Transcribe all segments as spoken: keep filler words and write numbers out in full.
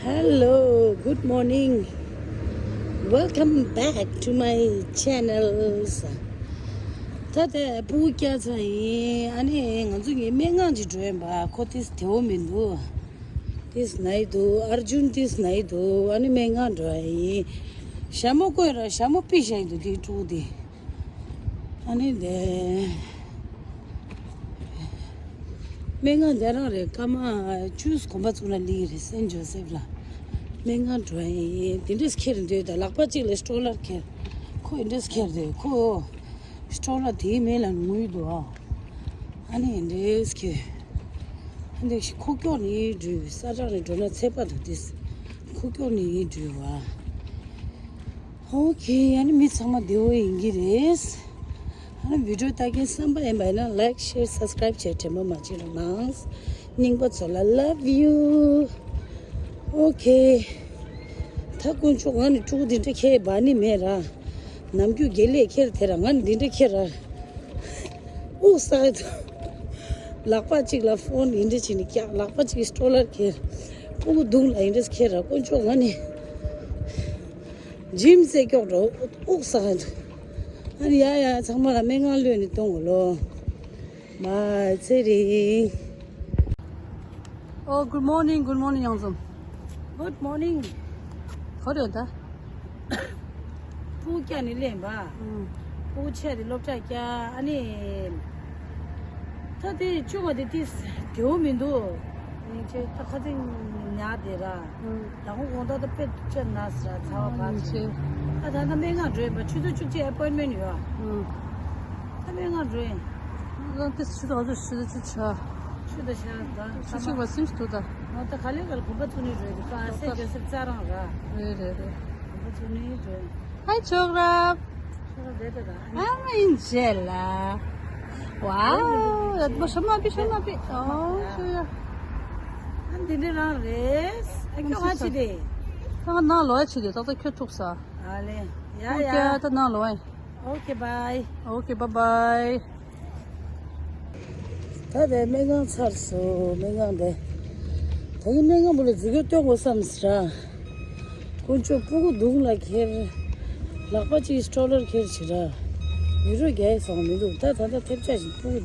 Hello, good morning. Welcome back to my channels. ད་ལྟ་སྤུ་གུ་སྐྱེལ་ཚར་ཡིན། ཨ་ནི་ང་ཚོ་གཉིས་སྨན་ཁང་ཅིག་འགྲོ་ཡིན་པ། ཁོ་ཏིས་བདེ་བོ་མི་འདུག་ཏིས་ན་ཡི་འདུག་ཨར་ཇུན་ཏིས་ན་ཡི་འདུག་ཨ་ནི་སྨན་ཁང་འགྲོ་ཡ་ཡིན། ཞྭ་མོ་བསྐོན་ར། ཞྭ་མོ་པི་བཞག་ཡི་འདུག་དེའི་ཕྲུ་གུ་དེ། ཨ་ནི་དེ། སྨན་ཁང་དེ་རང་རེད། སྐར་མ་བཅུ་གོམ་པ་བཙུགས་ན་ལི་རེད། སེན་ཇོ་སེབ་ལ་སྨན་ཁང་འགྲོ་ཡ་ཡིན། དེ་འདྲས་ཁྱེར་འདོད་ད། ལག་པ་གཅིག་ལ་སྟྲོ་ལར་ཁྱེར། ཁོ་འདི་འདྲས་ཁྱེར་འདོད། ཁོ་སྟྲོ་ལར་དེའི་མིང་ལ་ངུས་འདུག་ཨ། ཨ་ནི་འདི་འདྲས་ཁྱེར། ཨ་འདི་ཁོ་སྐྱོག་ནི་འགྲུལ། ས་ཁྲ་ནི་འགྲོ་ན་ཚད་པ་དང་དེ། ཁོ་སྐྱོག་ནི་འགྲུལ་བ། ཨོ་ཁེ། ཨ་ནི་མི་ཚང་མ་བདེ་བོ་ཡིན་གྱི་རེད། ཨ་ནི་བི་ཌིའོ་ལྟ་མཁན་བསམ་པ་ཡིན་པ་ཡིན་ན་ལའིཀ་ཤེར་སབ་སི་ཀ་རའིབ་བྱས་དྲན་པ་མ་བརྗེད་རོགས་གནང་། རྙིང་པ་ཚོ་ལ་ལབ་ཡུ། ཨོ་ཁེ། ད་དཀོན་མཆོག་ང་ནི་ཕྲུ་གུ་འདི་འདྲ་ཁྱེར་འབག་ནི་མེད་ར། ནམ་རྒྱུན་དགེ་ལས་ཁྱེར་དེ་ར། ང་ནི་འདི་འདྲ་ཁྱེར་ར། དབུགས་བསགས་ཡ་དང་། ལག་པ་གཅིག་ལ་ཕོན་འདི་འདྲ་བྱས་ནས་བཀྱག་ལག་པ་གཅིག་སྟྲོ་ལར་ཁྱེར། སྤུ་གུ་གདུང་ལ་འདི་འདྲ་ཁྱེར་ར། དཀོན་མཆོག་ང་ནི་ཇིམ་རྩེ་སྐྱོག་འགྲོ། དབུགས་བསགས་ཡ་དང་། ཨ་ནི་ཡ་ཡ་ཚང་མ་ལ་སྨན་ཁང་གློད་ནས་གཏོང་དགོས་ལོ། མ་ཚེ་རིང་། Oh, good morning, good morning, Yangzom. Good morning. ཧོ་རེད་ད། སྤུ་གུ་སྐྱེལ་ནས་སླེབས་པ། ཨུམ། སྤུ་གུ་ཆེ་དེ་སློབ་གྲྭ་བསྐྱལ། ཨ་ནི། ད་དེ་བཅུ་པ་དེ་ཏིས་བདེ་བོ་མི་འདུག་ཨིན་ཅེ་ད་ཁ་ཚིག་ཉག་དེ་ར། ཨུམ། ད་ཁོ་དགོང་དག་ད་དཔེ་ཆ་ན་ཟེར་ར། ཚ་བ་བར་ཨིན་ཅེ། ཨ་ད་ད་སྨན་ཁང་འགྲོ་ཡིན་པ། ཆུ་ཚོད་བཅུ་གཅིག་ཨེ་པོའིན་མེན་ཡོད། ཨུམ། ད་སྨན་ཁང་འགྲོ་ཡིན། ད་དེ་ཆུ་ཚོད་ཆུ་ཚོད་ཆུ་ཚོད་ཆུ་ཚོད་ཆ། ཆུ་ཚོད་ཆ་ད་ཆུ་ཚོད་བ་སིམ་སི་འདུག་ད། ཨོ་ད་ག་ལེ་ག་ལེ་གོམ་པ་བཙུགས་ནས་འགྲོ་ཡིན། ཀ་སེ་ཇོ་སེབ་རྩ་རང་ར། རེད་རེད་རེད། གོམ་པ་བཙུགས་ནས་འགྲོ་ཡིན། Hi, ཆོག་རབ། ཆོག་རབ་རེད་ད་ད། ཨ་མ་ཡིན་ཅེ་ལ། Wow, ཡ་ཤོ་མ་པི་ཤོ་མ་པི། ཨོ་ཤོ་ཡ། ཨ་འདི་འདྲ་རང་རེད། ཨ་ཁྱོད་ཧ་ཅི་དེ། ད་ང་ནང་ལོག་ཡ་ཆི་དེ། ད་ད་ཁྱོད་ཐུག་ས། ཨ་ལེ། ཡ་ཡ། ཨོ་ཀེ། ད་ནང་ལོག་ཡ། Okay, bye. Okay, bye bye. ད་དེ་སྨན་ཁང་ཚར་སོང་། སྨན་ཁང་དེ། ད་ཡིན་སྨན་ཁང་བུ་ལ་འཛུལ་སྐྱོད་སྟོན་དགོས་བསམ་ཟེར། དཀོན་མཆོག་སྤུ་གུ་གདུང་ལ་ཁྱེར། ལག་པ་གཅིག་སྟྲོ་ལར་ཁྱེར་བྱེད་ར། ཡུ་རོ་རྒྱག་སོང་མི་འདུག་ད་ད་ལྟ་ཐེབས་ཆག་བཞིན་སྤུ་གུ་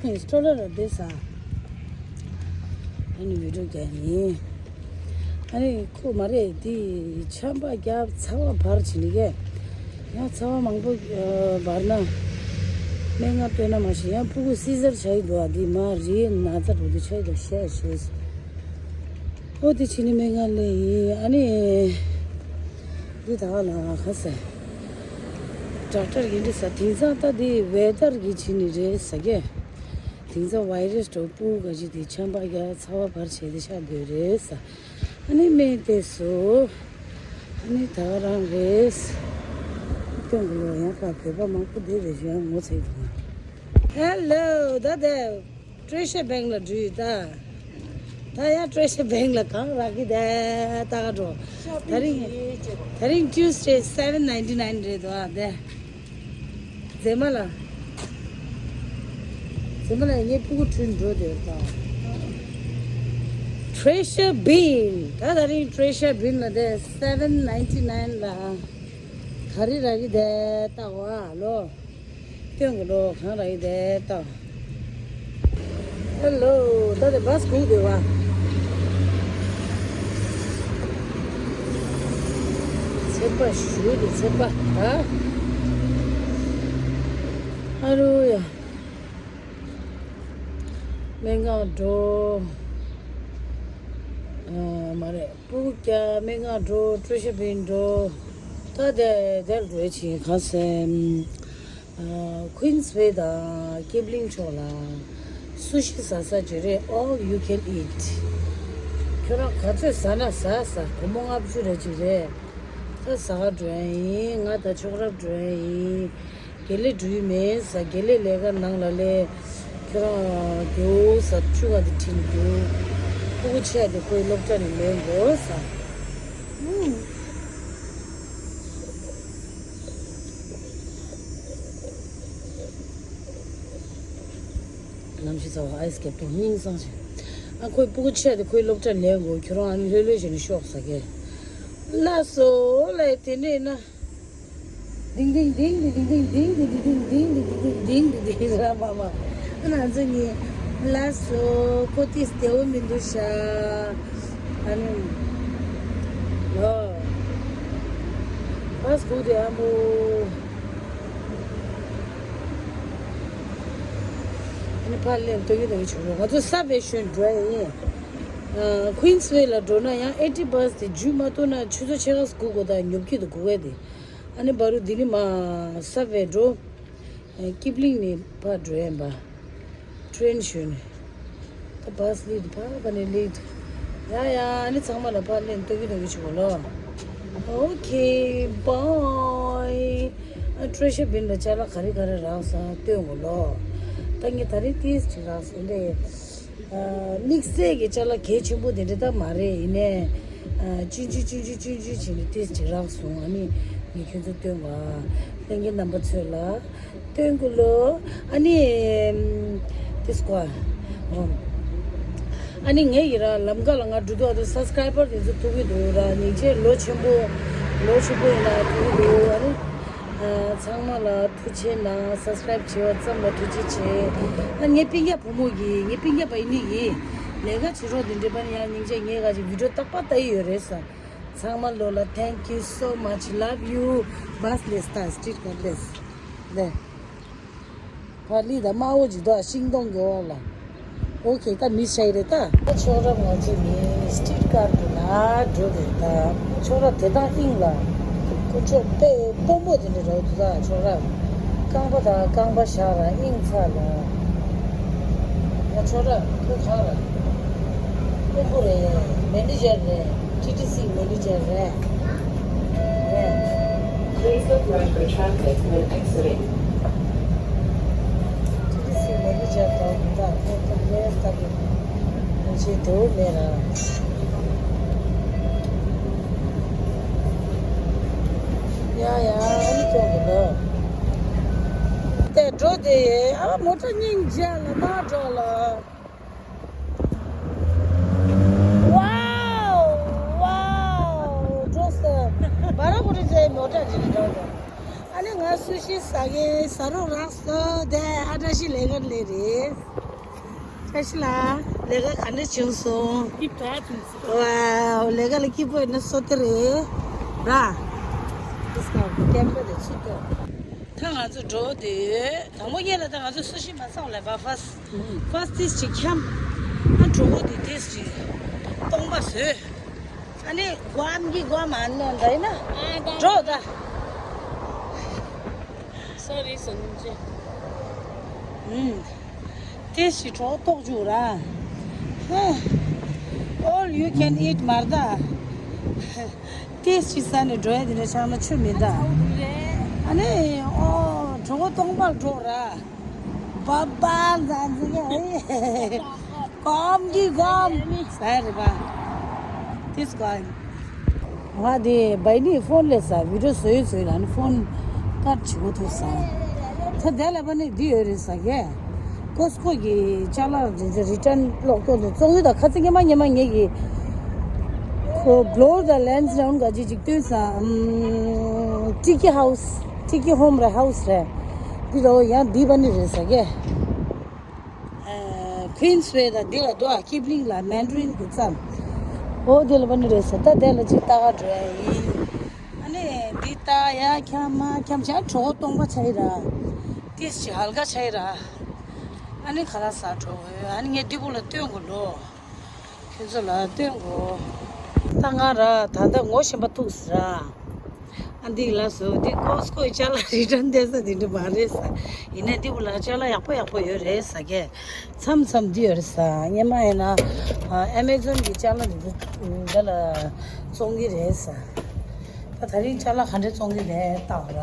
དེ། སྟྲོ་ལར་ལ་བསྡད་ས། ཨ་ནི་ཡུ་རོ་རྒྱག་ཡིན། ཨ་ནི་ཁོ་མ་རེད། དེ་ཆམ་པ་བརྒྱབ། ཚ་བ་འབར་བྱེད་ནི་གས། ཡང་ཚ་བ་མང་པོ་ཨ་འབར་ན་སྨན་ཁང་སྟོན་ན་མ་ཤེས། ཡང་སྤུ་གུ་སི་ཟར་བྱ་ཡི་འདུག་ཨ་དེ་མ་རེད། ན་ཚ་འགྲོ་དུས་ཆ་ཡི་འདུག་ཤེས་ཤེས། ཨོ་དེ་བྱེད་ནི་སྨན་ཁང་སླེབས་ཡིན། ཨ་ནི་འདི་ད་ག་ལ་ཁ་ཟས་ཌོག་ཊར་ཡིན་འདྲི་ས། དེང་སང་ད་དེ་ཝེ་དར་གྱི་བྱེད་ནི་རེད་ཟེར་གས། དེང་སང་ཝའི་རས་འགྲོ། སྤུ་གུ་ག་ཅིག་དེ་ཆམ་པ་རྒྱག་ཚ་བ་འབར་བྱས་ཏེ་ཤ་འདོད་རེད་ཟེར། ཨ་ནི་སྨན་བལྟས་སོ། ཨ་ནི་ད་ག་རང་རེད། སྐྱོང་གི་ལོ་ཡང་ཁ་བོད་པ་མང་པོ་བསྡད་རེད། ཡང་ངོ་ཚ་ཡི་འདུག་ང་། Hello ད་དེ་ཊི་རེ་ཤར་བེང་ལ་འགྲོ་ཡི་ད། ད་ཡང་ཊི་རེ་ཤར་བེང་ལ་གང་རག་གི་དེ་ལྟ་ག་འགྲོ། ད་རིང་ད་རིང་ཊིའུ་སི་ཌེ་སེ་ཝེན་ནའིན་ཊི་ནའིན་རེད་དོ་ཨ་དེ། མཛེས་མ་ལ། མཛེས་མ་ལ་ངའི་སྤུ་གུ་ཁྲུན་འགྲོ་དེ་ད། ཊི་རེ་ཤར་བིན། ད་ད་རིང་ཊི་རེ་ཤར་བིན་ལ་དེ་སེ་ཝེན་ནའིན་ཊི་ནའིན་ལ་ག་རེ་རག་གི་དེ་ལྟ་གོ་ཨ་ལོ། སྟོན་གོ་ལོ་གང་རག་གི་དེ་ལྟ། ཧེ་ལོ། ད་དེ་བཱས་སྒུག་བསྡད་པ། ཚེ་པ་ཞུ་དེ་ཚེ་པ། ཨ། ཨ་རུ་ཡ། སྨན་ཁང་འགྲོ། ཨ་མ་རེད། སྤུ་གུ་སྐྱེལ། སྨན་ཁང་འགྲོ། ཊི་རེ་ཤར་བིན་འགྲོ། ད་དེ་དེར་འགྲོ་ཡ་ཕྱིན་ག་སེམས། ཨ། ཀུན་སི་ཝེ་དང་ཀིབ་ལིང་ཕྱོགས་ལ་སུ་ཤི་ཟ་ས་ཅིག་རེད། All you can eat། ཁྱོད་རང་ག་ཚོད་ཟ་ན་ཟ་ཟ། སྒོར་མོ་ལྔ་བཅུ་རེ་ཅིག་རེད། ད་ཟ་ག་འགྲོ་ཡ་ཡིན། ང་ད་ཆོག་རབ་འགྲོ་ཡ་ཡིན། དགེ་ལེགས་འགྲོ་ཡི་མེད་ཟ། དགེ་ལེགས་ལས་ཀ་ནང་ལ་ལས། ཁྱོད་རང་རྒྱུགས་ཟ། ཆུ་ང་དེ་ཁྲིད་རྒྱུགས། སྤུ་གུ་ཆེ་དེ་ཁོའི་སློབ་གྲྭ་ནས་ལེན་དགོས་ཟ། ཨུམ། གནམ་གཤིས་ཚ་བ་ཨའི་སི་སྐེད་པོ་སྙིང་སངས་ཤིང་། ཨ་ཁོའི་སྤུ་གུ་ཆེ་དེ་ཁོའི་སློབ་གྲྭ་ལེན་དགོས། ཁྱོད་རང་ཨ་ནི་ལྷོད་ལྷོད་བྱས་ནས་ཤོག་ཟེར་གི། ལགས་སོ་ལགས། དེ་འདྲས་ན། ལགས་སོ། ཁོ་ཏིས་བདེ་བོ་མི་འདུག་ཤག་ཨ་ནི། ལོ། བས་གུ་དེ་ཨ་མོ། ཨ་ནི་ཕར་ལེན་ལྟོ་གི་ལྟོ་གི་བྱུང་རོགས། ང་ཚོ་ས་བེ་ཤོན་འགྲོ་ཡ་ཡིན། ཀུན་སི་ཝེ་ལ་འགྲོ་ན་ཡང་ཨེ་ཊི་བྷ་སི་དེ་འཇུས་མ་ཐུབ་ན་ཆུ་ཚོད་ཕྱེད་ཀ་སྒུག་དགོས་དང་ཉོབ་ཀྱི་འདུག་སྒུག་ཡ་དེ། ཨ་ནི་བ་རུ་འདི་ནི་མ་ས་བེ་འགྲོ། ཀིབ་ལིང་ནས་ཕར་འགྲོ་ཡ་ཡིན་པ། ཊེན་ཞོན་ནས། ད་བྷ་སི་ལེད་ཕར་ཕར་ནས་ལེད། ཡ་ཡ། ཨ་ནི་ཚང་མ་ལ་ཕར་ལེན་ལྟོ་གི་ལྟོ་གི་བྱུང་ལོ། ཨོ་ཁེ། བའི། ཨ་ཊི་རེ་ཤར་བིན་ལ་ཅ་ལག་ག་རེ་ག་རེ་རག་ས་སྟོན་དགོས་ལོ། ད་ངས་ད་རེས་ཏིས་ཅིག་རག་སོང་འདྲེ། དམིགས་བསལ་གྱི་ཅ་ལག་གལ་ཆེན་པོ་དེ་འདྲ་ད་མ་རེད། ཡིན་ནའི་ཅུན་ཅུན་ཅུན་ཅུན་ཅུན་ཅུན་བྱས་ནས་ཏིས་ཅིག་རག་སོང་། ཨ་ནི་ངས་ཁྱོད་ཚོ་སྟོན་པ། ལྷན་རྒྱས་རྣམ་པ་ཚོ་ལ་སྟོན་དགོས་ལོ། ཨ་ནི་ཏིས་ཀོ། ཨ་ནི་ངས་ཡི་ར་ལམ་ཀ་ལ་ང་འགྲོ་དུས་ཨ་དུ་སབ་སི་ཀ་རའི་བར་དེ་ཚོ་ཐུག་གི་འདུག་ར། སྙིང་རྗེ། ལོ་ཆེན་པོ། ལོ་ཆེན་པོ་ཡིན་ན་ཐུག་གི་འདུག་ཨ་ནི། ཚང་མ་ལ་ཐུགས་རྗེ་གནང་། སབ་སི་ཀ་རའིབ་བྱས་པ་ཙམ་ལ་ཐུགས་རྗེ་ཆེ། ཨ་ངའི་སྤུན་ཀྱག་བུ་མོ་གིས། ངའི་སྤུན་ཀྱག་བ་ཡིན་ནི་གིས། ལས་ཀ་བྱེད་རོགས་དེ་འདྲས་པ་ནི་ཡང་སྙིང་རྗེ། ངས་ག་ཅིག་བི་ཌི་ཡོ་ཏག་པ་ལྟ་ཡི་ཡོད་རེད་ས། ཚང་མ་ལོ་ལ་thank you so much, love you. བྷ་སི་ལེད་ད་སི་ཊི་རི་ཊི་ག་ལེད། ལེ། ཕར་ལི་དང་དམར་པོ་ཅིག་འདུག་ཤིང་སྡོང་གི་འོག་ལ། ཨོ་ཁེ། ད་མི་ཤ་ཡི་རེད་ད། ཁྱོད་རང་ང་ཚོ་ནི་སི་ཊི་རི་ཊི་ཀར་དུ་ན་འགྲོ་རེད་ད། ཁྱོད་རང་དེ་དང་དབྱིངས་ལ། ཁོ་ཚོ་དཔེ་དཔོན་པོ་དེ་འདྲ་རེད་འདུག་ད། ཁྱོད་རང་རྐང་པ་དང་རྐང་པ་བཞག་ར་དབྱིངས་ཚ་ལ། ཡ་ཁྱོད་རང་ཁོ་གང་ར། དཔོན་པོ་རེད། མེ་ནེ་ཇར་རེད། ཊི་ཊི་སི་མེ་ནེ་ཇར་རེད། རེད། Please look right for traffic when exiting. ཊི་ཊི་སི་མེ་ནེ་ཇར་དང་ད་ཁོ་ཁོ་ལས་ལྟ་གི་ང་ཆེ་དེའུ་མེད་ར། ཡ་ཡ། ཨ་ནི་ཁྱོད་ཀྱི་ལོ། དེ་འགྲོ་དེ་ཡེ། ཨ་མོ་ཊ་སྙིང་རྗེ་ལ་མ་འགྲོ་ལ། ཝའོ། ཝའོ། འགྲོ་ས། བ་ར་གོ་རི་ཟེ་མོ་ཊ་ཅིག་འགྲོ་དེ། ཨ་ནི་ང་སུ་ཤི་ཟ་གི་ཟ་རོགས་རག་སོ་དེ། ཨ་བཀྲ་ཤིས་ལས་ཀ་ལས་རེད། བཀྲ་ཤིས་ལགས། ལས་ཀ་ག་འདྲ་བྱུང་སོང་། སྐྱིད་པོ་བྱུང་སོང་། ཝའོ། ལས་ཀ་ལ་སྐྱིད་པོ་ཡིན་ན་སོ་ཏི་རེད་ར། ཏིས་ཀ་ཀེམ་པ་དེ་ཚུད་དོ། ད་ང་ཚོ་འགྲོ་དེ་ཡོད། དང་པོ་ཉིད་ལ་ད་ང་ཚོ་སུ་ཤི་མ་ཚང་ལས་པ་ཧྥ་སི་ཧྥ་སི་ཏིས་ཅིག་འཁྱམ། ཨ་གྲོགས་པོ་དེ་ཏིས་ཅིག་སྟོང་པ་བཟོས། ཨ་ནི་ཀོམ་གི་ཀོམ་ཨ་ནི་འདྲ་ཡིན་ན། ཨ་ད་འགྲོ་ད། སོ་རི་སོ་ནིང་ཅི། ཨུམ། ཏེ་ཞི་གྲོགས་ཏོག་ཅུ་ར། ཧ། All you can eat མར་ད། ཏེ་ཞི་ས་ནས་འགྲོ་ཡ་དེ་འདྲ་ཆགས་ན་ཆོ་མིན་ད། ཨ་ནི་ཨོ་གྲོགས་སྟོང་པར་འགྲོ་ར། བ་བ་ཛ་ཛི་ག་ཨེ། ཀོམ་གི་ཀོམ། ཟ་ཡ་རེད་པ། ཏིས་ཀ་ང་དེ་བའི་ནི་ཕོན་ལས་ས་བི་ཌི་ཡོ་བཟོས་བཟོས་ལ་ནི་ཕོན་ཀར་བྱེད་དགོས་ཐུག་ས། ད་དེ་ལ་བ་ནི་འདི་ཡོད་རེད་ས་གས། ཀོ་སི་ཀོ་གི་ཅ་ལག་རི་རི་ཊརན་སློག་སྐྱོན་དུ་བཙོང་ཡུལ་དང་ཁ་ཚིག་ཉི་མ་ཉི་མ་ངེད་ཀྱི་ཁོ་གློ་བར་དང་ལན་སི་རའུན་ག་ཅི་ཅིག་སྟོན་ས། ཨམ། ཊི་ཀི་ཧའུ་སི། ཊི་ཀི་ཧོམ་རེད། ཧའུ་སི་རེད། འདི་རོ་ཡང་འདི་བ་ནི་རེད་ས་གས། ཨ། ཁུན་སི་ཝེ་དང་འདི་ལ་འདུག་ཨ། ཀིབ་ལིང་ལ་མན་ཌ་རིན་གྱི་རྩམ། འོ་དེ་ལ་བ་ནི་རེད་ས། ད་དེ་ལ་ཅིག་ལྟ་ག་འགྲོ་ཡ་ཡིན། ཨ་ནི་འདི་ལྟ་ཡ་འཁྱམ་མ་འཁྱམ་བྱ་གྲོད་ཁོག་སྟོང་པ་ཆགས་ཡི་ར། ཏིས་ཅི་ཧལ་ག་ཆགས་ཡི་ར། ཨ་ནི་ཁ་ལག་ཟ་འགྲོ་འོ། ཨ་ནི་ངས་འདི་བུ་ལ་སྟོན་དགོས་འགྲོ། ཁྱོད་ཚོ་ལ་སྟོན་དགོས། ད་ང་ར་ད་ལྟ་ངོ་ཤེས་པ་ཐུག་ཟེར་ར། ཨ་འདི་ལ་སོ་འདི་ཀོ་སི་ཀོའི་ཅ་ལག་རི་ཊརན་བསྡད་ས་འདི་འདྲ་མ་རེད་ས། ཡིན་ནའི་འདི་བུ་ལ་ཅ་ལག་ཡག་པོ་ཡག་པོ་ཡོད་རེད་ས་གས། མཚམས་མཚམས་འདི་ཡོད་རེད་ས། སྔོན་མ་ཡིན་ན་ཨ་མེ་ཛོན་གྱི་ཅ་ལག་འདི་ཚོ་འདི་ལ་བཙོང་གི་རེད་ས། ད་ད་རིང་ཅ་ལག་ག་འདྲས་བཙོང་གི་རེད་ལྟ་བ་ར།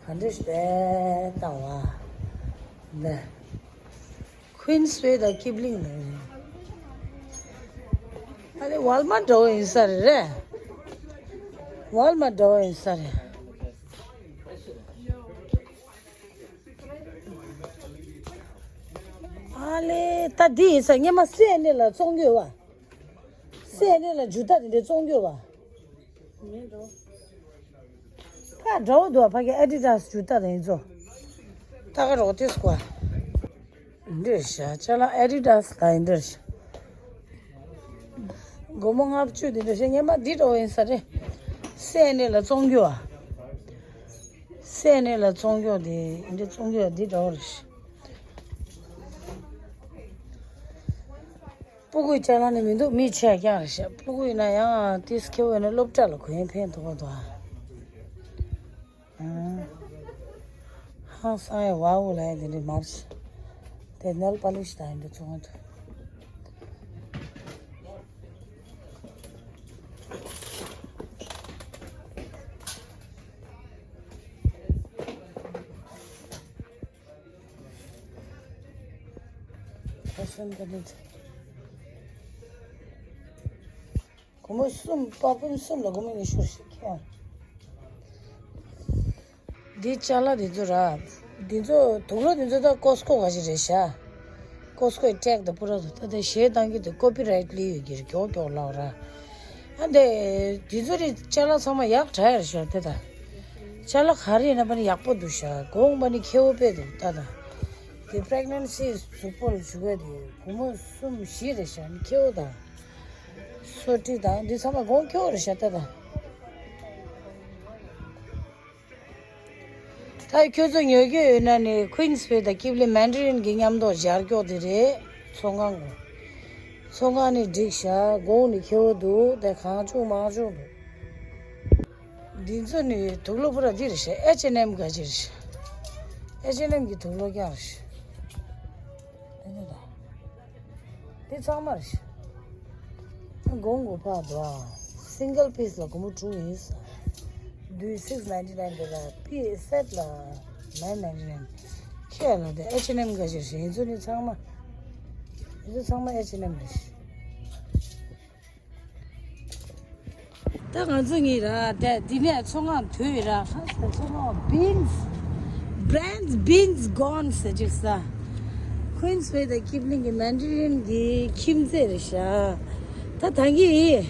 ག་འདྲས་རེད་ལྟ་བ་ལ། ཁུན་སི་ཝེ་དང་ཀིབ་ལིང་ལ། ཨ་ནི་ཝལ་མར་འདྲ་བོ་ཡིན་ས་རེད། ཝལ་མར་འདྲ་བོ་ཡིན་ས་རེད། ཨ། ཨ་ལེ། ད་འདི་ཡིན་ས་སྔོན་མ་སེ་ཨེན་ཨེལ་ལ་བཙོང་རྒྱུ་ཡོད་པ། སེ་ཨེན་ཨེལ་ལ་ཇུ་ཏ་དེ་འདྲ་བཙོང་རྒྱུ་ཡོད་པ། ཕ་འདྲ་བོ་འདུག་ཕ་གི་ཨེ་ཌི་ཌཱས་ཇུ་ཏ་དེ་ཡིན་ཚོ། ད་ག་རོགས་ཏིས་ཀོ། འདིར་ཤ་ཅ་ལག་ཨེ་ཌི་ཌཱས་ལ་ཡིན་འདིར་ཤ། སྒོར་མོ་ལྔ་བཅུ་དེ་འདྲ་ཤ་སྔོན་མ་འདི་འདྲ་བོ་ཡིན་ས་རེད། སེ་ཨེན་ཨེལ་ལ་བཙོང་རྒྱུ་ཨ། སེ་ཨེན་ཨེལ་ལ་བཙོང་རྒྱུ་དེ་འདི་བཙོང་རྒྱུ་ཨ་འདི་འདྲ་བོ་རེད་ཤ། སྤུ་གུའི་ཅ་ལག་ནི་མི་འདུག་མི་ཆེ་རྐྱང་རེད་ཤག་སྤུ་གུ་ཡིན་ན་ཡང་ཏིས་ཁེ་བོ་ཡིན་ན་སློབ་གྲྭ་ལ་གོན་ཕན་ཐོགས་པ་འདུག་ཨ། ཧང་སང་ཡ་ཝའོ་ལ་ཡ་དེ་འདྲ་མ་རེད་ཤག་དེ་ནེལ་པ་ལིཤ་དང་ཡིན་འདྲ་ཚོང་འདུག་ཕ་ཤན་ག་ནས་སྒོར་མོ་གསུམ་པ་པུན་གསུམ་ལ་སྒོར་མོ་ཉི་ཤུ་ཞིག་ཁྱེར། འདི་ཅ་ལག་འདི་ཚོ་ར། འདི་ཚོ་དུག་ལོག་འདི་ཚོ་ད་ཀོ་སི་ཀོ་ག་ཞིག་རེད་ཤག་ཀོ་སི་ཀོའི་ཊེག་དང་པུ་ར་དང་ད་ལྟ་གཞས་བཏང་གི་འདུག་ཀོ་པི་རའེ་ཊི་སླེབས་ཡོད་ཀྱི་རེད་མགྱོགས་མགྱོགས་ལབ་ར། ཨ་འདི་འདི་ཚོ་རེད་ཅ་ལག་ཚང་མ་ཡག་དྲག་ཡ་རེད་ཤག་དེ་ད། ཅ་ལག་ག་རེ་ཡིན་ན་པ་ནི་ཡག་པོ་འདུག་ཤག་གོང་པ་ནི་ཁེ་བོ་དཔེ་འདུག་ད་ད། དེ་པྲེག་ནན་སི་གཟུགས་པོ་ལ་བྱུག་ཡ་དེ་སྒོར་མོ་གསུམ་བཞི་རེད་ཤག་ནི་ཁེ་བོ་ད། སོ་ཊི་དང་འདི་ཚང་མ་གོང་ཁེ་བོ་རེད་ཤག་ད་ད། ད་ཁྱོད་ཚོ་ཉོ་རྒྱུ་ཡོད་ན་ནི་ཁུན་སི་པེ་དང་ཀིབ་ལི་མན་ཌ་རིན་གྱི་མཉམ་དུ་སྦྱར་ཀྱོག་དེ་རེད། ཚོང་ཁང་གོ། ཚོང་ཁང་ནི་འགྲིག་ཤག་གོང་ནི་ཁེ་བོ་འདུག་དེ་གང་བྱུང་མང་བྱུང་འདུག་འདི་ཚོ་ནི་དུག་ལོག་པུ་ར་འདི་རེད་ཤག་ཨེཆ་ཨེན་ཨེམ་ག་ཅི་རེད་ཤག་ཨེཆ་ཨེན་ཨེམ་གྱི་དུག་ལོག་རྐྱང་རེད་ཤག་ཨེ་ནི་ད། འདི་ཚང་མ་རེད་ཤག་གོང་གོ་ཕ་དོ། སིང་གལ་པིས་ལ་སྒོར་མོ་དྲུག་ཡིན་ས། Do six ninety nine dollar ཕི་སེཊ་ལ་nine ninety nine ཁྱེད་ལ་དེ་ཨེཆ་ཨེན་ཨེམ་ག་ཅི་རེད་ཤག་འདི་ཚོ་ནི་ཚང་མ། འདི་ཚོ་ཚང་མ་ཨེཆ་ཨེན་ཨེམ་རེད་ཤག་ད་ང་ཚོ་གཉིས་ར་དེ་འདི་ནས་ཚོང་ཁང་དུས་ར་ཧ་ས་ཚོང་ཁང་བིན་སི་བྷི་རན་ཌི་བིན་སི་གོན་ཟེར་ཅིག་ས། ཁུན་སི་པེ་དང་ཀིབ་ལིང་གི་མན་ཌ་རིན་གྱི་ཁྱིམ་མཚེས་རེད་ཤག་ད་ད་གིན་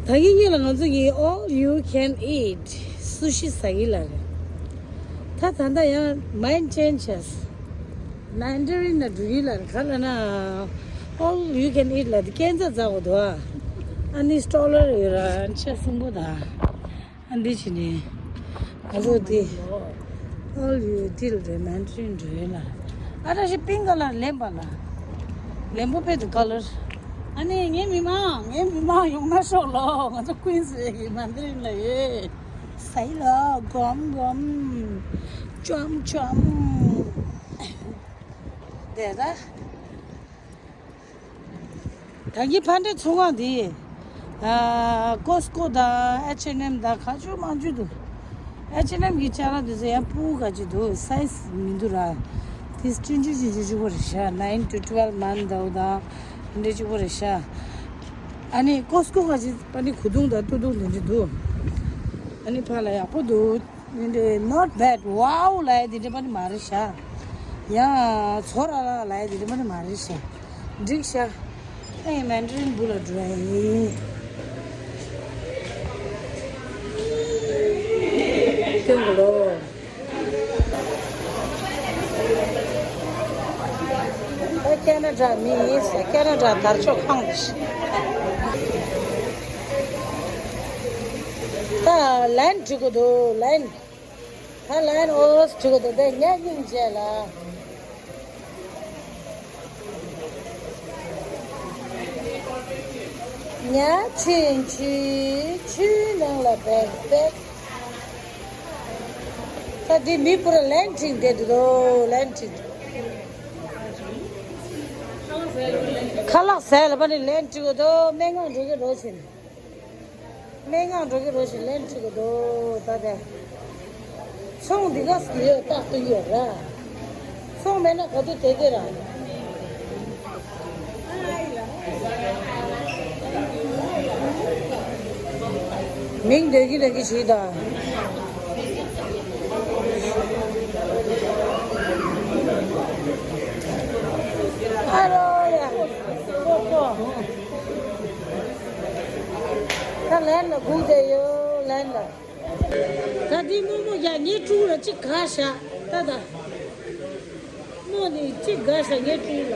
ད་གིན་གཉིས་ལ་ང་ཚོ་གཉིས་all you can eat སུ་ཤི་ཟ་གི་ལ་རེད། ད་ད་ལྟ་ཡང་མའིན་ཌི་ཅེན་ཇི་བྱས། མན་ཌ་རིན་ལ་འགྲོ་གི་ལ་རེད་ག་ལ་ན། All you can eat ལ་དེ་སྐས་འཛེག་འཛེག་གོ་འདུག་ཨ། ཨ་ནི་སི་ཊོ་ལར་ཡོད་ར་ཨ་ནི་ཆ་སྲིན་པོ་ད། ཨ་འདི་བྱས་ནས། ང་ཚོ་དེ། All you deal རེད་མན་ཌ་རིན་འགྲོ་ཡོད་ལ། ཨ་བཀྲ་ཤིས་པིང་ཀ་ལར་ལེན་པ་ལ། ལེན་པོ་དཔེ་འདུག་ཀ་ལར། ཨ་ནི་ངའི་མི་མང་ངའི་མི་མང་ཡོང་ན་ཤོག་ལོ། ང་ཚོ་ཀུན་སི་པེ་གི་མན་ཌ་རིན་ལ་ཡོད། ཟ་ཡི་ལོ་གོམ་གོམ། ཅོམ་ཅོམ། དེ་ད། ད་གིན་ཕ་འདྲེ་ཚོང་ཁང་དེ། ཨ། ཀོ་སི་ཀོ་དང་ཨེཆ་ཨེན་ཨེམ་དང་ག་ཚོད་མང་ཚོད་འདུག་ཨེཆ་ཨེན་ཨེམ་གི་ཅ་ལག་དེ་ཚོ་ཡང་སྤུ་གུ་ག་ཚོད་འདུག་སའི་ཛི་མི་འདུག་ར། དེ་ཆུང་ཆུང་ཆུང་ཆུང་གཅིག་པོ་རེད་ཤག nine to twelve month འདུག་དང་། དེ་འདྲ་གཅིག་པོ་རེད་ཤག་ཨ་ནི་ཀོ་སི་ཀོ་ག་ཚོད་པ་ནི་གོས་ཐུང་དང་སྟོད་ཐུང་དེ་འདྲ་འདུག་ཨ་ནི་ཕ་ལ་ཡག་པོ་འདུག་འདི་འདྲའི་not bad wow ལབ་ཡ་འདི་འདྲ་པ་ནི་མ་རེད་ཤག་ཡང་ཚོ་ར་ལ་ལབ་ཡ་འདི་འདྲ་པ་ནི་མ་རེད་ཤག་འགྲིག་ཤག་ཨེ་མན་ཌ་རིན་བུ་ལ་འགྲོ་ཡ་ཡིན། སྟོན་གོ་ལོ། ད་ཁེ་ན་ཌ་མི་ཡིན་ས། ཁེ་ན་ཌ་དར་ལྕོག་ཁང་རེད་ཤག་ད་ལན་བྲི་དགོས་འདུག་ལན། ད་ལན་ཨོ་ཟེར་གྱི་འདུག་དེ་ཉག་སྙིང་རྗེ་ལ། ཉ་ཆེན་ཆུའི་ཆུའི་ནང་ལ་བེག་བེག་ད་འདི་མི་པུ་ར་ལན་ཁྲིད་བསྡད་འདུག་ལན་ཁྲིད། ཁ་ལག་ཟས་ལ་པ་ནི་ལན་ཁྲིད་དགོས་འདུག་སྨན་ཁང་འགྲོ་གི་རོགས་བྱེད། སྨན་ཁང་འགྲོ་གི་རེད་ཞེས་ལན་ཁྲིད་དགོས་འདུག་ད་དེ། ཚོང་འདི་ག་ཟེ་ཡོད་རྟག་ཏུ་ཡོད་ར། ཚོང་མེད་ན་ག་དུས་བསྡད་ཀྱི་ར། མིང་འདོད་ཀྱི་འདོད་ཀྱི་ཞིག་དང་། ཨ་རོ་ཡ། ཁོ་ཁོ། ད་ལན་ལ་སྒུག་བསྡད་ཡོད་ལན་ལ། ད་འདི་རྨོ་མོ་ཡ་ངའི་ཕྲུ་གུ་ལ་གཅིག་དགའ་ཤག་ད་ད། རྨོ་ནི་གཅིག་དགའ་ཤག་ངའི་ཕྲུ་གུ་ལ།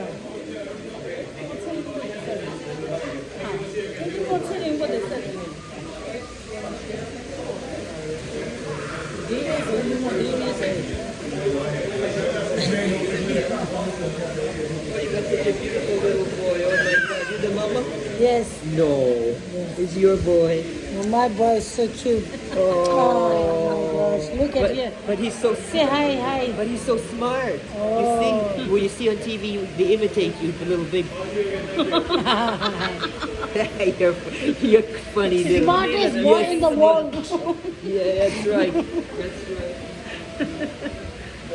Yes. No. Yes. It's your boy. Oh, my boy is so cute. Oh. Oh my gosh. Look at here. But he's so Say hi, hi. But he's so smart. Oh. You see, when you see on T V, you, they imitate you a little bit. you're, you're funny little. Smartest boy in the world. Yeah, that's right. That's right.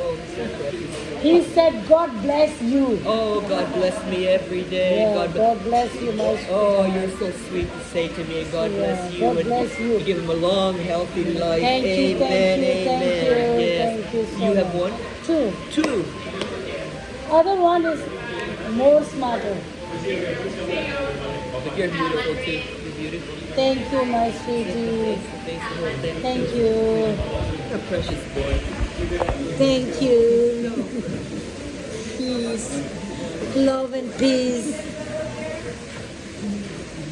Oh, he's so precious. He said, "God bless you." Oh, God bless me every day. Yeah, God bless you, my sweetheart. Oh, you're so sweet to say to me, "God bless you." God bless you. And you give him a long, healthy life. Thank you, thank you, thank you, thank you so much. Amen. Yes. You have one? Two. Two. Other one is more smarter. But you're beautiful too. You're beautiful. Thank you, my sweetie. Thank you. You're a precious boy. Thank you. Peace. Love and peace.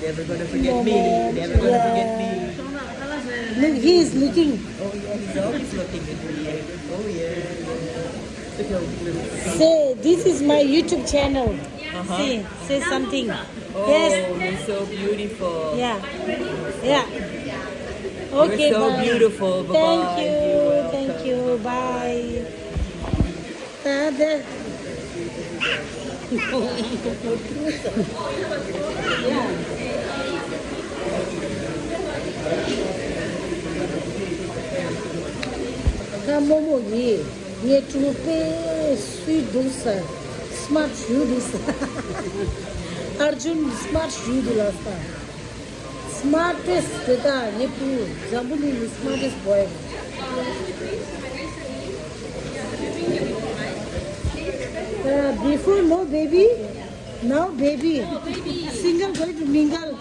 Never gonna forget me. Never gonna forget me. Look, he is looking. Oh yeah, he's always looking at me. Oh yeah. Say, this is my YouTube channel. Uh-huh. See, say something. Oh, yes. You're so beautiful. Yeah. Yeah. Okay, you're so beautiful. Bye-bye. Thank you. You're welcome. Thank you. Bye. ད་དེ། ད་རྨོ་མོ་ཡིས་ངའི་ཕྲུ་གུ་དཔེ་སུའི་འདུག་ས། སི་མཱར་ཊི་ཞུ་འདུག་ས། ཨར་ཇུན་སི་མཱར་ཊི་ཞུ་འདུག་ལ་ས། Smartest དེ་དག་ངའི་བུ། འཛམ་བུ་གླིང་གི་smartest boy. Uh, before no baby, now baby. Single going to mingle.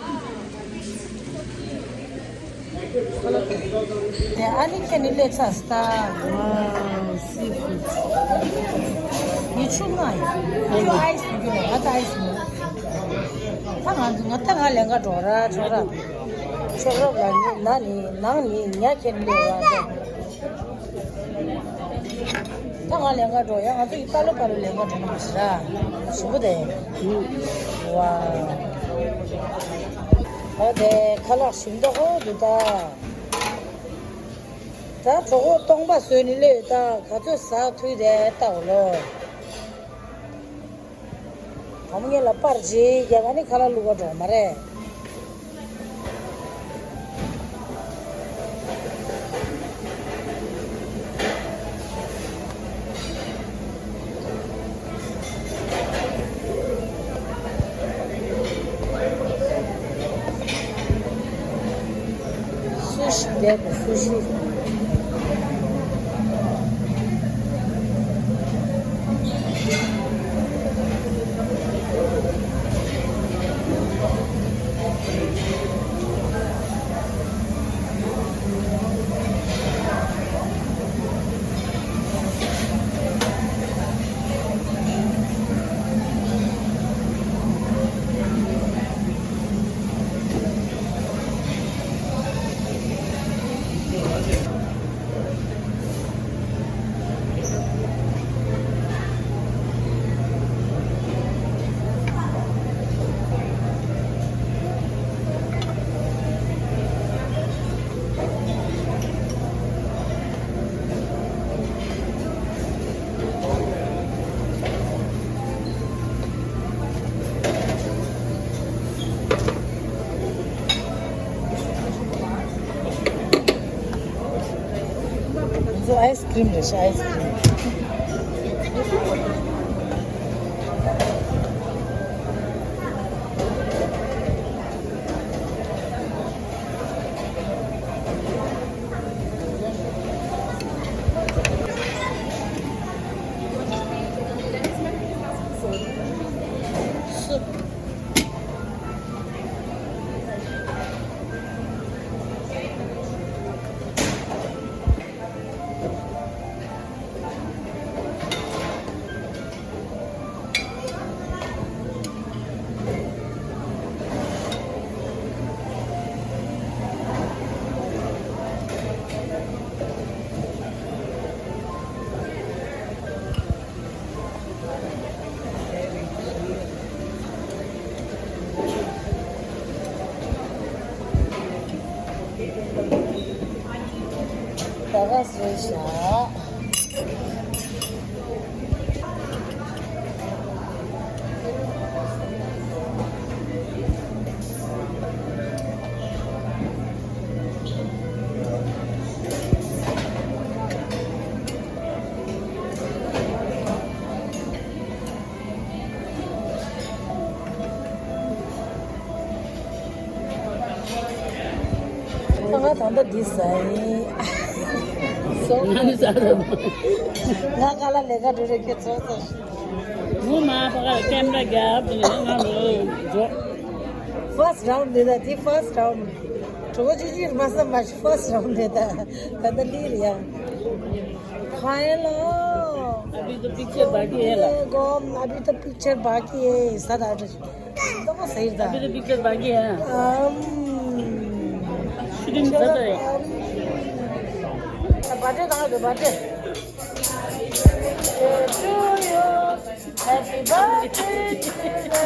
དེ་ཨ་ནི་ཁྱེད་ནི་སླེབས་ཚར་སྟ། Wow, seafood. You should know. You ice, you know, what ice, you know. ད་ང་ང་ད་ང་ལེན་ག་འགྲོ་ར་ཆོག་ར། ཆོག་ར་ལ་ནི་ན་ནི་ནང་ནི་ཉ་ཁྱེར་ལེ་བ་ད། ད་ང་ལེན་ག་འགྲོ་ཡ། ང་ཚོ་ཡི་ཏ་ལོ་པ་ལོ་ལེན་ག་འགྲོ་ན་མ་ཤི་ར། ཞུ་བ་དེ། ཝ། ཨོ་དེ་ཁ་ལག་ཞིམ་མདོག་ཁོ་འདུག་ད། ད་གྲོད་ཁོག་སྟོང་པ་བཟོས་ནི་ལོས་ད་ག་ཚོད་ཟ་ཐུབ་དེ་ལྟ་འོ་ལོ། བུ་མོ་ངེད་ལ་པར་རྗེས་རྒྱབ་ཨ་ནི་ཁ་ལག་བླུག་ག་འགྲོ་མ་རེད། སུ་ཤི་བསྡད་པ་སུ་ཤི། ཚོ་ཨའི་སི་ཀྲིམ་རེད་ཤག་ཨའི་སི་ཀྲིམ། རེད་ཤག་ང་ད་ལྟ་འདི་ཟ་ཡིན། ང་ནི་ཟ་རེད། ང་ག་ལ་ལས་ཀ་འགྲོ་རེད་ཁྱེད་ཚོ་ཟ། ངོ་མ་ཕ་ག་ཀེམ་ར་རྒྱབ་དེ་ནས་ང་རོ་འཇོག First round འདི་ད་འདི་first round། གྲོགས་ཅི་ཅིར་མ་བསམ་མ་ཤི་first round འདི་ད་ད་ལྟ་འདི་རེད་ཡ། ཁ་ཡེ་ལོ། अभी तो पिक्चर बाकी है ला। अभी तो पिक्चर बाकी है। ཟ་ད་ད། ད་གོ་ཟེར་ད། अभी तो पिक्चर बाकी है। ཨམ། ཤུ་ཏིང་ཟ་ད་རེད། ད་བར་ཐི་ཌེ་དང་ད་བར་ཐི་ཌེ། To you, happy birthday to you,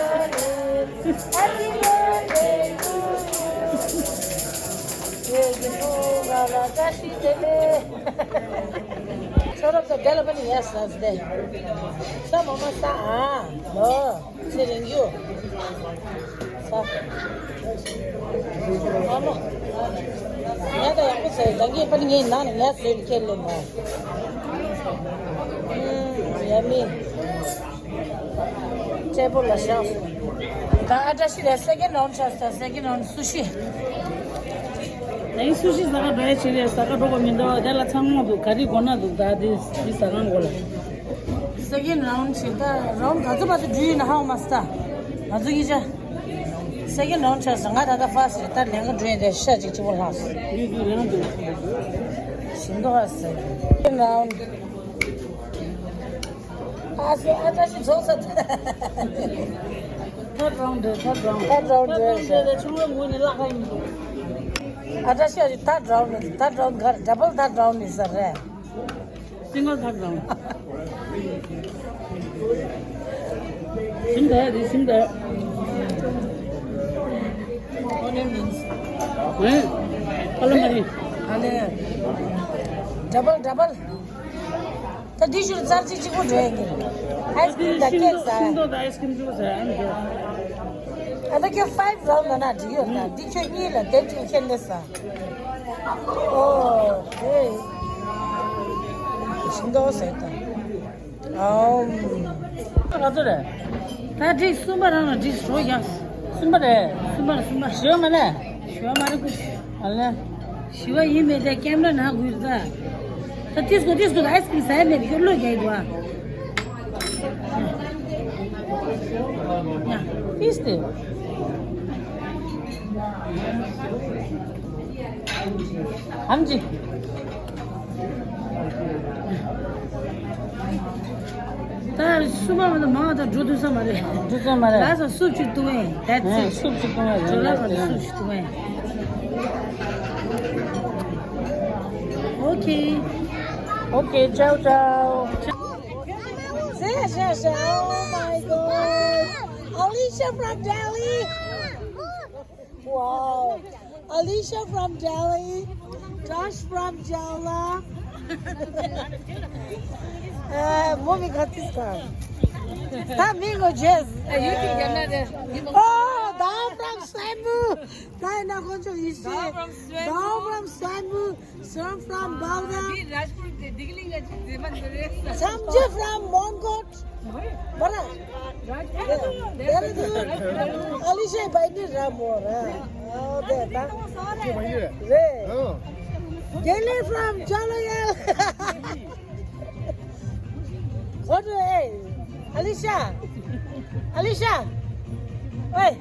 happy birthday to you. ཁྱོད་རབ་ཏུ་དགེ་ལ་པ་ནི་ཡ་ས་སྟེ། ས་མ་མ་ས་ཨ་ལོ། ཚེ་རིང་རྒྱུ། ས། ཨ་མ། ངས་ད་ཡག་པོ་ཟེར་ད་ངས་པ་ནི་ངའི་ནང་ནས་ངས་ཟོས་ནས་ཁྱེར་ལེན་པ། ཨུམ། ཡ་མི། ཊེ་བལ་ལ་བཞག་སོང་། ད་ཨ་བཀྲ་ཤིས་རེད། སེ་ཀེན་རའུན་ཆགས་སོང་། སེ་ཀེན་རའུན་སུ་ཤི། ཨེ་སུ་ཤི་ཟ་ག་འགྲོ་ཡ་ཆེ་རེད། ཟ་ག་འགྲོ་ག་མི་འདུག་དེ་ལ་ཚང་མ་འདུག་ག་རེ་དགོས་ན་འདུག་ད་དེ་དེ་ཟ་ཁང་གོ་ལ། སེ་ཀེན་རའུན་ཆེ་ད་རའུན་ག་ཚོད་བར་དུ་འགྲོ་ཡིན་ན་ཧ་གོ་མ་སོང་ད། ང་ཚོ་གཉིས་ཆ། སེ་ཀེན་རའུན་ཆགས་སོང་། ང་ད་ལྟ་ཕར་སི་རེད། ད་ལས་ཀ་འགྲོ་ཡིན་དེ་ཤ་ཅིག་གཅིག་པོ་ལྷག་སོང་། ཡུལ་དུ་རང་དུ། ཞིམ་མདོག་ཨ་སེ་ཀེན་རའུན། ཨ་སེ་ཨ་བཀྲ་ཤིས་ཚོགས་ས། ཐར་རའུན་འདྲ། ཐར་རའུན། ཐར་རའུན་འདྲ། ཐར་རའུན་འདྲ་ཆུང་བའི་ངོས་ནས་བརླག་ག་ཡིན་འདུག་ཨ་བཀྲ་ཤིས་ཨ་ཅེ་ཐར་རའུན་འདྲ། ཐར་རའུན་གར་ཌ་བལ་ཐར་རའུན་ནི་ས་རེད། སིང་གལ་ཐར་རའུན། ཞིམ་ད་རེད། ཞིམ་ད། ཨོ་ནི་མིན། ཧེ། ཨ་ལ་མ་རི། ཨ་ལེ། ཌ་བལ་ཌ་བལ། ད་འདི་ཞུ་རྩར་གཅིག་གཅིག་པོ་འདྲ་ཡིན་གྱི། ཨའི་སི་ཀྲིམ་དང་ཀེག་ཟ། ཤིང་ཏོག་དང་ཨའི་སི་ཀྲིམ་ཅིག་པོ་ཟ་ཡང་འདྲ། ཨ་ད་ཁྱོད་ཕའིབ་རའུན་ན་ན་འགྲིག་ཡོད་ན། འདི་ཁྱོད་གཉིས་ལ་དེབ་ཅིག་ཁྱེར་ནས་ཟ། ཨོ་ཧེ། ཤིང་ཏོག་ཟ་ད། ཨམ། ང་ཚོ་རེད། ད་འགྲིག་གསུམ་པ་རང་ལ་འགྲིག་རོ་ཡ། གསུམ་པ་རེད། གསུམ་པ་རེད། གསུམ་པ། ཞེ་པོ་མ་ལས། ཞེ་པོ་མ་རེད་ཀུ། ཨ་ལེ། ཞི་བ་ཡིན་མེད་དེ་ཀེམ་ར་ནང་འགུལ་ད། ད་ཏིས་ཀོ་ཏིས་ཀོ་ད་ཨའི་སི་ཀྲིམ་ཟ་ཡ་མེད་དེ་ཁྱོད་བློས་རྒྱག་གི་འདུག་ཨ། ཡ། ཏིས་ཏེ། ཨམ་ཅི། ད་སུ་མ་མ་ད་མང་ད་འགྲོ་ཐུབ་ས་མ་རེད། འགྲོ་ཐུབ་ས་མ་རེད། ལ་ས་སུབ་ཅིག་བཏུང་ཨེ། That's it. སུབ་ཅིག་བཏུང་ཨེ། ཇོ་ལ་ས་སུབ་ཅིག་བཏུང་ཨེ། Okay. Okay, ciao, ciao. Say, say, say, oh my God. Alicia from Delhi. Wow. Alicia from Delhi, Josh from Jala. Uh, movie got this guy. That me go Jess. Oh, down from Samu. That na konjo ishi. Down from Samu. Down from Samu. Some from Balda. Samje from Mongot. Bara. Alicia by the Ramora. Oh, there. Re. Gele from Joloyal. What do you? Alicia. Alicia. Hey.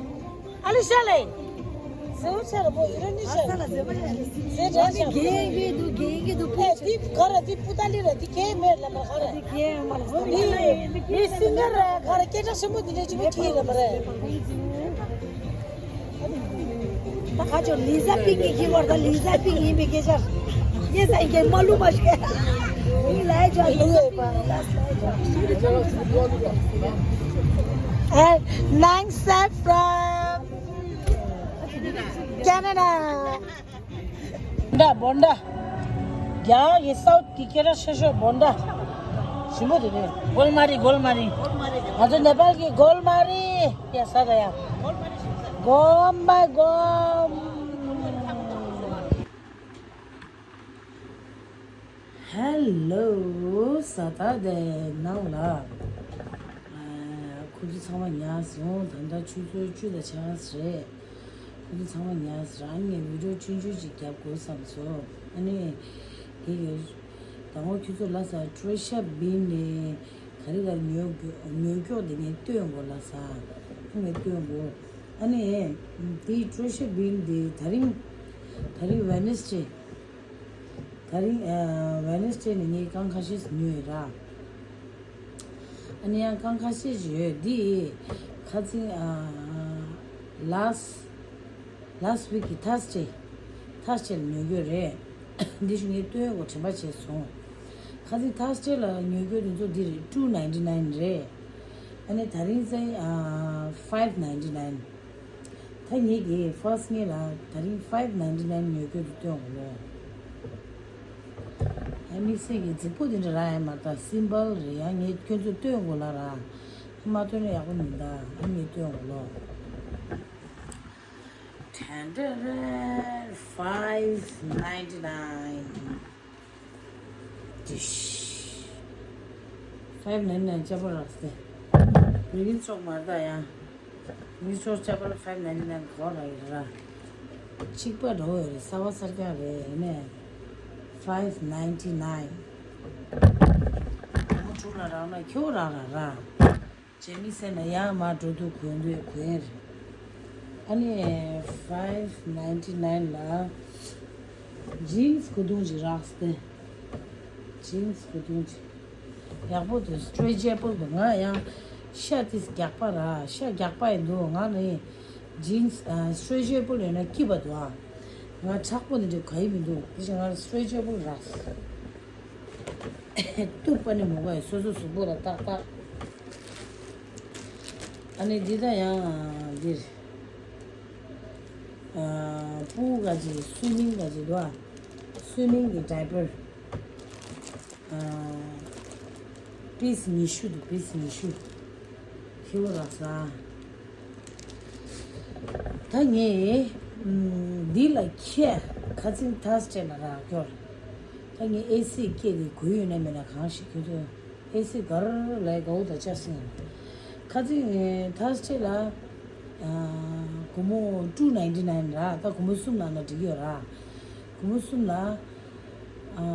Alicia le. Seocha la mo Indonesia. Seocha. Genge du, genge du. Eh, di kara di putali ra di ke me la ma kara. Di ke ma. Di, di singer ra kara ke ta semu di ne ji me ki la ma re. Ta ka jo Lisa Pink ki war da Lisa Pink yi me ke ja. Ye sa ke malu ma shi. Ni lai jo Lisa Pink. Eh, nang Saffron. Canada. Bonda, bonda. རྒྱ་གི་སའུཐ་གི་སྐད་གྲགས་ཆེ་ཤོས་བོན་ད། ཞིམ་པོ་དེ་ནས་གོལ་མ་རི་གོལ་མ་རི། ང་ཚོ་ནེ་པལ་གི་གོལ་མ་རི། ཡ་ས་ད་ཡ། གོམ་པ་གོམ། ཧེ་ལོ། ས་ད་དེ་ནང་ལ། ཨ། ཁོ་ཚོ་ཚང་མ་ཉལ་སོང་། ད་ལྟ་ཆུ་ཚོད་བཅུ་དང་ཕྱེད་ཀ་རེད། ཁོ་ཚོ་ཚང་མ་ཉལ་སོང་། ཨ་ནི་ངས་བི་ཌིའོ་ཆུང་ཆུང་ཅིག་རྒྱབ་དགོས་བསམ་སོང་། ཨ་ནི་དེ་གི་དང་པོ་ཁྱོད་ཚོ་ལ་ས་ཊྲེ་ཤར་བིན་ནས་ག་རེ་ག་རེ་ཉོ་རྒྱུ་ཉོ་རྒྱུ་དེ་ངས་སྟོན་དགོས་ལ་ས། ངས་སྟོན་དགོས། ཨ་ནི་དེ་ཊྲེ་ཤར་བིན་དེ་ད་རིང་ད་རིང་ཝེ་ནེ་སི་ཌེ། ད་རིང་ཨ་ཝེ་ནེ་སི་ཌེ་ནས་ངས་རྐང་ཁ་ཤས་ཉོས་ར། ཨ་ནི་ཡང་རྐང་ཁ་ཤས་ཤིག་ཡོད། འདི་ཁ་ཚིག་ཨ་ལཱསི་ལཱསི་ཝིག་གི་ཐར་སི་ཌེ། ཐར་སི་ཌེ་ལ་ཉོ་རྒྱུ་རེད། འདི་ཞིག་ངས་སྟོན་དགོས་དྲན་པ་བྱས་སོང་། ཁ་ཚིག་ཐར་སི་ཌེ་ལ་ཉོ་རྒྱུ་དེ་ཚོ་འདི་རེད། ཊུ་ནའིན་ཊི་ནའིན་རེད། ཨ་ནི་ད་རིང་ཚེ་ཨ་ཕའིབ་ནའིན་ཊི་ནའིན། ད་ངེད་ཀྱིས་ཕར་སི་ངེད་ལ་ད་རིང་ཕའིབ་ནའིན་ཊི་ནའིན་ཉོ་རྒྱུ་དེ་སྟོན་དགོས་ལོ། ཨ་དམིགས་བསལ་གྱི་རྫིག་པོ་དེ་འདྲ་རག་ཡ་མ་རེད། ད་སིམ་པལ་རེད་ཡ། ངས་ཁྱོད་ཚོ་སྟོན་དགོས་ལ་ར། མ་སྟོན་ན་ཡག་པོ་མིན་ད། ཨ་ངས་སྟོན་དགོས་ལོ། ཊན་ཊན་ཊན། ཕའིབ་ནའིན་ཊི་ནའིན། ཏིཤ། ཕའིབ་ནའིན་ཊི་ནའིན་ཅ་པ་རག་སྟེ། མི་ཚོགས་མ་རེད་ད་ཡ། མི་ཚོགས་ཅ་པ་ལ་ཕའིབ་ནའིན་ཊི་ནའིན་གོ་ར་ཡོད་ར། གཅིག་པ་འགྲོ་ཡོད་རེད། གསར་པ་གསར་རྐྱང་རེད། ཡིན་ནའི་ཕའིབ་ནའིན་ཊི་ནའིན། མོ་དྲུག་ལ་རག་ན་ཁྱོད་རག་ར་ར། རྗེས་མི་སེ་ན་ཡང་མ་འགྲོ་དུས་གོན་དུས་གོན་རེད། ཨ་ནི་ཕའིབ་ནའིན་ཊི་ནའིན་ལ་ཇིན་སི་གོས་ཐུང་ཅིག་རག་སྟེ། ཇིན་སི་གོས་ཐུང་ཅིག་ཡག་པོ་འདུག་སི་ཊྲེ་ཅེ་བལ་འདུག་ང་ཡང་ཤ་དེ་རྒྱགས་པ་ར། ཤ་རྒྱགས་པ་ཡིན་འདུག་ང་ནི་ཇིན་སི་ཨ་སི་ཊྲེ་ཅེ་བལ་ཡོད་ན་སྐྱིད་པ་འདུག་ཨ། ང་མཁྲེགས་པོ་འདི་འདྲ་ག་ཡི་མི་འདུག་དེ་བཞིན་ང་ལ་སི་ཊྲེ་ཅེ་བལ་རག་སྟེ། གཏུབ་པ་ནི་མོ་ག་ཡི་སོ་སོ་གཟུགས་པོ་ལ་ཏག་ཏག་ཨ་ནི་འདི་ད་ཡང་འདིར། ཨ་སྤུ་གུ་ག་ཅིག་སུའི་མིང་ག་ཅིག་འདུག་ཨ། སུའི་མིང་གི་ཌའི་པར། ཨ་པིས་ཉི་ཤུ་འདུག་པིས་ཉི་ཤུ། ཁྱེའུ་རག་ས། ད་ངས་ཨམ་འདི་ལ་ཁྱེད་ཁ་ཚིག་ཐར་སི་ཌེ་ལ་རག་སྐྱོར། ད་ངས་ཨེ་སི་སྐད་དེ་གོ་ཡོད་ན་མེད་ན་གང་ཞིག་ཁྱོད་ཚོ་ཨེ་སི་གར་ལའི་གའུ་ད་ཅག་སིང་། ཁ་ཚིག་ཐར་སི་ཌེ་ལ་ཨ་སྒོར་མོ་ཊུ་ནའིན་ཊི་ནའིན་ར། ད་སྒོར་མོ་གསུམ་ནང་ན་འགྲིག་ཡོད་ར། སྒོར་མོ་གསུམ་ལ་ཨ་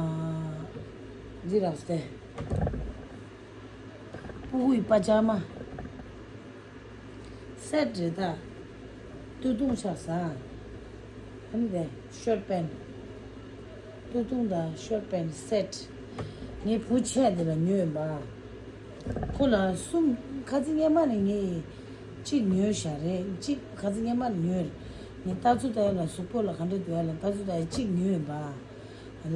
འདི་རག་སྟེ། སྤུ་གུའི་པ་ཇ་མ། སེཊ་རེད་ད། སྟོད་ཐུང་ཆགས་ས། ཨ་ནི་དེ་ཤོར་པེན། སྟོད་ཐུང་དང་ཤོར་པེན་སེཊ། ངའི་བུ་ཆེ་དེ་ལ་ཉོས་ཡིན་པ། ཁོ་ལ་གསུམ་ཁ་ཚིག་སྔན་མ་ནས་ངས་གཅིག་ཉོས་བཞག་རེད། གཅིག་ཁ་ཚིག་སྔན་མ་ནས་ཉོས་རེད། ངས་ལྟ་ཚུལ་ལྟ་ཡ་ལ་གཟུགས་པོ་ལ་ག་འདྲ་འདུག་ཡ་ལ་ལྟ་ཚུལ་ལྟ་ཡ་གཅིག་ཉོས་ཡིན་པ།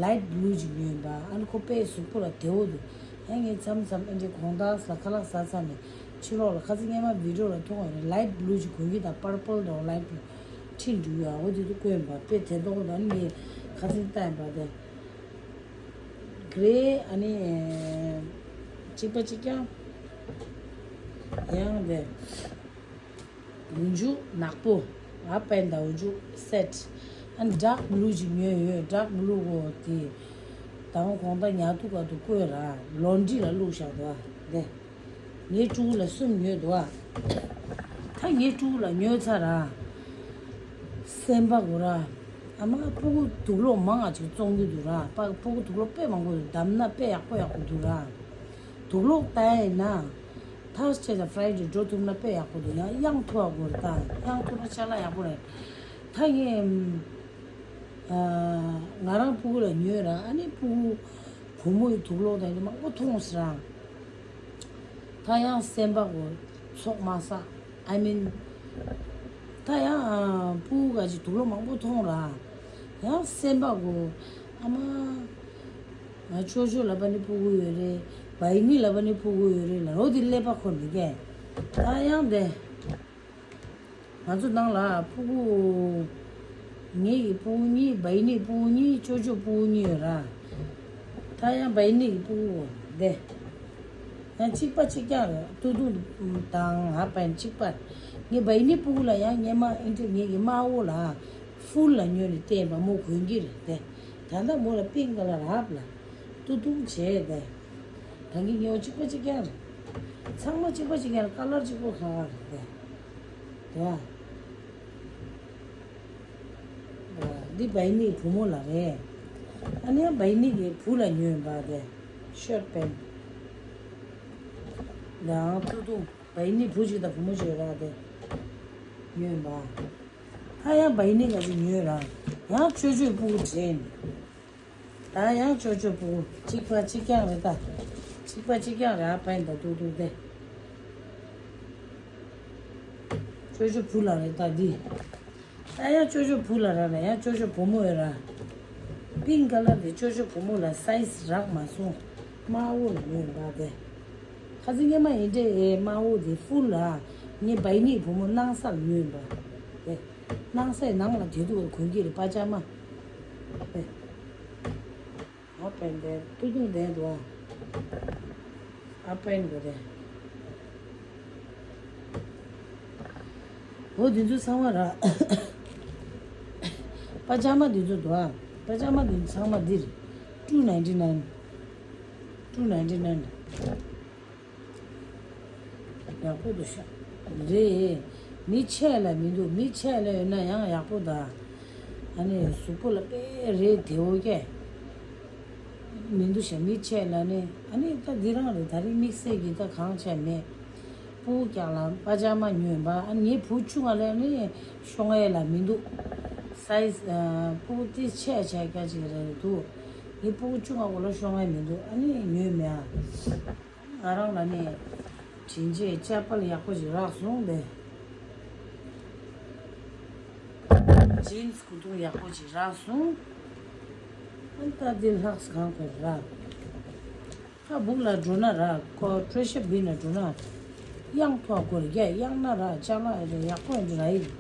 ལའིཊ་བྷུ་ལུ་ཅིག་ཉོས་ཡིན་པ། ཨ་ནི་ཁོ་དཔེ་གཟུགས་པོ་ལ་བདེ་བོ་འདུག་ཡང་ངས་མཚམས་མཚམས་ཨེ་འདྲའི་དགོང་དག་ས་ཁ་ལག་ཟ་ཚར་ནས་ཕྱི་ལོགས་ལ་ཁ་ཚིག་སྔན་མ་བི་ཌིའོ་ལ་མཐོང་བ་རེད། ལའིཊ་བྷུ་ལུ་ཅིག་གོན་གྱི་དང་པར་པལ་དང་ལའིཊ་བྷུ་ཁྲིད་འདུག་ཡ། འོ་དེ་ཚོ་བཀོད་ཡིན་པ་དཔེ་དེ་མདོག་དང་ངས་ཁ་ཚིག་ལྟ་ཡིན་པ་དེ་རེད། ཨ་ནི་གཅིག་པ་གཅིག་རྐྱང་ཡང་དེ། འོག་འཇུག་ནག་པོ། ཨ་པན་དང་འོག་འཇུག་སེཊ། ཨ་ནི་ཌརྐ་བྷུ་ལུ་ཅིག་ཉོས་ཡོད། ཌརྐ་བྷུ་ལུ་གོ་དེ་དང་གོང་ད་ཉག་ཐུག་ག་ཏུ་བཀོད་ར་ལོན་ཌི་ལ་བླུགས་བཞག་འདུག་ཨ། དེ་ངའི་ཕྲུ་གུ་ལ་གསུམ་ཉོས་འདུག་ཨ། ད་ངའི་ཕྲུ་གུ་ལ་ཉོས་ཚར་ར། སེམས་པ་གོ་ར། ཨ་མ་སྤུ་གུ་དུག་ལོག་མང་ང་ཅིག་བཙོང་གི་འདུག་ར། པ་སྤུ་གུ་དུག་ལོག་དཔེ་མང་པོ་འདུག་བསྡམས་ན་དཔེ་ཡག་པོ་ཡག་པོ་འདུག་ར། དུག་ལོག་ལྟ་ཡིན་ན། ཐར་སི་ཌེ་དང་ཕ་རའི་ཌེ་འགྲོ་ཐུབ་ན་དཔེ་ཡག་པོ་འདུག་ཡང་གཡང་ཐུབ་པ་དགོས་རེད་ད། གཡང་ཐུབ་ན་ཅ་ལག་ཡག་པོ་རེད། ད་ངས་ཨ་ང་རང་སྤུ་གུ་ལ་ཉོས་ར། ཨ་ནི་སྤུ་གུ་བུ་མོ་ཡི་དུག་ལོག་དང་དེ་མང་པོ་མཐོང་ཟེར་ར། ད་ཡང་སེམས་པ་གོ་ཚོགས་མ་ས། I mean ད་ཡང་ཨ་སྤུ་གུ་ག་ཅིག་དུག་ལོག་མང་པོ་མཐོང་ར། ཡང་སེམས་པ་གོ་ཨ་མ། ང་ཅོ་ཅོ་ལབ་པ་ནི་སྤུ་གུ་ཡོད་རེད། བའི་ནི་ལབ་པ་ནི་སྤུ་གུ་ཡོད་རེད་ལ་རོ་དེ་ཀླད་པ་འཁོར་མི་སྐད། ད་ཡང་དེ། ང་ཚོ་ནང་ལ་སྤུ་གུ། ངེད་ཀྱི་སྤུ་གུ་གཉིས། བའི་ནི་སྤུ་གུ་གཉིས། ཅོ་ཅོ་སྤུ་གུ་གཉིས་ཡོད་ར། ད་ཡང་བའི་ནི་གི་སྤུ་གུ་དེ། ཡང་གཅིག་པ་གཅིག་རྐྱང་རེད། ཏུ་ཏུ་དང་ཧ་པན་གཅིག་པ། ངའི་བའི་ནི་སྤུ་གུ་ལ་ཡང་སྔོན་མ་ཨིན་དྲི་ངེད་ཀྱི་དམར་པོ་ལ་ཧྥུལ་ལ་ཉོས་ནས་བསྟན་པ་མོ་གོན་གྱི་རེད་དེ། ད་ལྟ་མོ་ལ་པིང་ཀ་ལ་རབ་ལ་ཏུ་ཏུ་བྱས་དེ། ད་གིན་ངའི་འོ་གཅིག་པ་གཅིག་རྐྱང་རེད། ཚང་མ་གཅིག་པ་གཅིག་རྐྱང་རེད། ཀ་ལར་གཅིག་པ་གང་ག་རེད་དེ། དེ་བ། འདི་བའི་ནི་བུ་མོ་ལ་རེད། ཨ་ནི་བའི་ནི་གི་བུ་ལ་ཉོས་པ་དེ། ཤོར་པན། ཡང་ཏུ་ཏུ་བའི་ནི་བུ་ཞིག་དང་བུ་མོ་ཞིག་རག་དེ། ཉོས་པ། ཨ་ཡང་བའི་ནི་ག་ཅིག་ཉོས་ར། ཡང་ཅོ་ཅོའི་སྤུ་གུ་དྲན། ད་ཡང་ཅོ་ཅོ་སྤུ་གུ་གཅིག་པ་གཅིག་རྐྱང་རེད་ད། གཅིག་པ་གཅིག་རྐྱང་རེད། ཨ་ཕ་ཡིན་ད་ཏུ་ཏུ་དེ། ཅོ་ཅོ་བུ་ལ་རེད་ད་འདི། ད་ཡང་ཅོ་ཅོ་བུ་ལ་ར་ར་ཡང་ཅོ་ཅོ་བུ་མོ་ཡོད་ར། པིང་ཀ་ལར་དེ་ཅོ་ཅོ་བུ་མོ་ལ་སའི་ཛི་རག་མ་སོང་། དམར་པོ་ལ་ཉོས་པ་དེ། ཁ་སང་སྔོན་མ་ཡིན་དྲེ་ཨེ་དམར་པོ་དེ་ཧྥུལ་ལ། ངའི་བའི་ནི་བུ་མོ་སྣང་ས་ལ་ཉོས་པ་དེ། སྣང་སའི་ནང་ལ་དེ་དུ་གོན་གྱི་རེད་པ་ཅག་མ་དེ། ཨ་པན་དེ་ཏུ་ཏུ་དེ་འདུག་ཨ། ཨ་པན་དེ་རེད། འོ་དེ་ཚོ་ཚང་མ་ར། པ་ཅག་མ་དེ་ཚོ་འདུག་ཨ། པ་ཅག་མ་དེ་ཚོ་ཚང་མ་འདིར། two ninety nine། two ninety nine། ཡག་པོ་འདུག་ཤག་རེད། མི་ཆེ་ལ་མི་འདུག་མི་ཆེ་ལ་ཡོད་ན་ཡང་ཡག་པོ་ད། ཨ་ནི་གཟུགས་པོ་ལ་དཔེ་རེད་དེ་འོ་ཀྱེ། མི་འདུག་ཤག་མི་ཆེ་ལ་ནི་ཨ་ནི་ད་འདི་རང་རེད། ད་རིང་དམིགས་བསལ་གྱི་ད་གང་བྱས་མེད། སྤུ་གུ་རྐྱང་ལ་པ་ཇ་མ་ཉོས་པ། ཨ་ནི་ངའི་བུ་ཆུང་བ་ལ་ནི་ཤོང་ཡས་ལ་མི་འདུག་སའི་ཛི་ཨ་སྤུ་གུ་ཏི་ཆེ་ཆེ་རྐྱང་ཅིག་རེད་འདུག་ངའི་སྤུ་གུ་ཆུང་བ་གོ་ལ་ཤོང་ཡས་མི་འདུག་ཨ་ནི་ཉོས་མེད་ཨ། ང་རང་ལ་ནི་དྲིན་ཆེ་ཅ་པལ་ཡག་པོ་ཞིག་རག་སོང་སྟེ། ཇིན་སི་གོས་ཐུང་ཡག་པོ་ཞིག་རག་སོང་། ཨ་ད་འདི་ལྷག་སི་གང་དགོས་ར། ཁ་སྦུག་ལ་འགྲོ་ན་ར་ཁོ་ཊྲེ་ཤ་བིན་ལ་འགྲོ་ན། གཡང་ཐོག་དགོས་ར་གཡང་ན་ར་ཅ་ལག་ཡག་པོ་ཡིན་ར་ཡིན།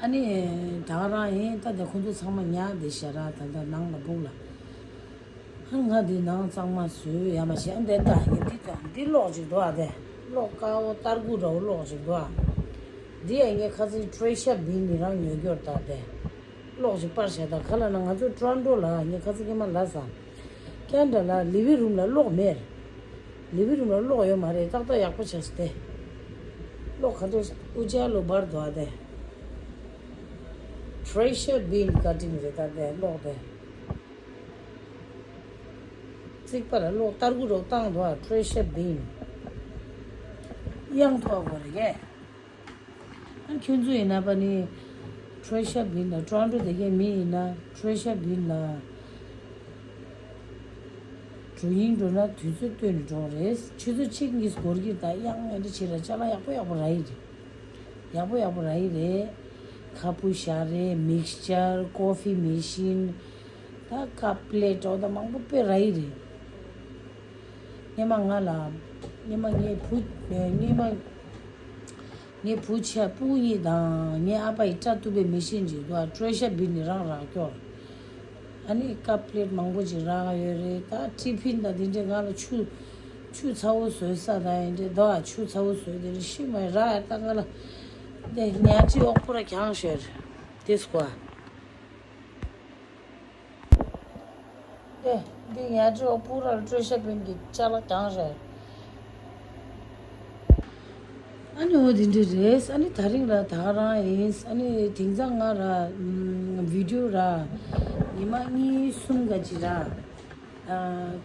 ཨ་ནི་ད་ག་རང་ཡིན་ད་དེ་ཁོང་ཚོ་ཚང་མ་ཉག་བསྡད་ཤག་ར། ད་ལྟ་ནང་ལ་སྦུག་ལ། ཨ་ང་འདི་ནང་གཙང་མ་བཟོས་ཡ་མ་བྱས། ཨ་འདི་ད་ཡིན་འདི་དང་འདི་གློག་ཅིག་འདུག་ཨ། དེ་གློག་དཀར་པོ་སྟར་གུ་འདྲ་བོ་གློག་ཅིག་འདུག་ཨ། འདི་ཡ་ངས་ཁ་སང་ཊྲེ་ཤ་བིན་ནི་རང་ཉོས་རྒྱུར་ད་དེ། གློག་ཅིག་སྤར་བྱས་ད་ག་ལ་ན་ང་ཚོ་ཊོ་རོན་ཊོ་ལ་ངས་ཁ་སང་སྔོན་མ་ལབ་ས། ཁེ་ན་ཌ་ལ་ལི་ཝིང་རུམ་ལ་གློག་མེད། ལི་ཝིང་རུམ་ལ་གློག་ཡོད་མ་རེད། ཏག་ཏག་ཡག་པོ་བྱས་སོང་སྟེ། གློག་ག་འདྲ་ཨུ་ཅག་ལོ་འབར་འདུག་ཨ་དེ། ཊྲེ་ཤ་བིན་ཀ་ཊིང་རེད་ད་དེ་གློག་དེ། རྩིག་པ་ལ་གློག་སྟར་གུ་རོགས་བཏང་འདུག་ཨ། ཊྲེ་ཤ་བིན། གཡང་ཐོག་དགོས་རེད་གས། ཨ་ཁྱོད་ཚོ་ཡིན་ན་པ་ནི་ཊྲེ་ཤ་བིན་ལ་ཊོ་རོན་ཊོ་དེ་གའི་མི་ཡིན་ན་ཊྲེ་ཤ་བིན་ལ་འགྲོ་ཡིན་འགྲོ་ན་དུས་ཚོད་བཏོན་ནས་འགྲོ་རེད། ཆུ་ཚོད་གཅིག་གཉིས་འགོར་གྱི་ད་གཡང་ཨེ་འདྲ་བྱེད་ལ་ཅ་ལག་ཡག་པོ་ཡག་པོ་རག་ཡི་རེད། ཡག་པོ་ཡག་པོ་རག་ཡི་རེད། ཁ་པུ་ཤ་རེད། མིག་སི་ཅར། ཀོ་ཕི་མེ་ཤིན། ད་ཀབ་པི་ལེ་ཊི་འོ་ད་མང་པོ་དཔེ་རག་ཡི་རེད། སྔོན་མ་ང་ལ་སྔོན་མ་ངའི་བུ་སྔོན་མ་ངའི་བུ་ཆེ་སྤུ་གུ་གཉིས་དང་ངའི་ཨ་ཕ་ཡི་སྐྲ་གཏུབ་པའི་མེ་ཤིན་ཅིག་འདུག་ཨ། ཊྲེ་ཤ་བིན་ནི་རང་རག་སྐྱོར། ཨ་ནི་ཀབ་པི་ལེ་ཊི་མང་པོ་ཅིག་རག་ཡོད་རེད། ད་ཊི་ཕིན་དང་དེ་འདྲས་ང་ལ་ཆུ་ཆུ་ཚ་བོ་བཟོས་ས་དང་ཡིན་འདྲས་འདུག་ཨ། ཆུ་ཚ་བོ་བཟོས་དེ་རེད་ཤི་མ་རག་ཡ། ད་ང་ལ་དེ་ཉལ་ཁྲི་འོག་པོ་ར་གྱང་ཤོར་དེ་སྐོ་ཨ། དེ་འདི་ཉལ་ཁྲི་འོག་པོ་ར་ཊྲེ་ཤ་བིན་གྱི་ཅ་ལག་གྱང་ཤོར། ཨ་ནི་འོ་དེ་འདྲ་རེད། ཨ་ནི་ད་རིང་ར་ད་ག་རང་ཡིན། ཨ་ནི་དེང་སང་ང་ར་ཨམ་བི་ཌིའོ་ར་ཉི་མ་གཉིས་གསུམ་ག་ཅིག་ར་ཨ་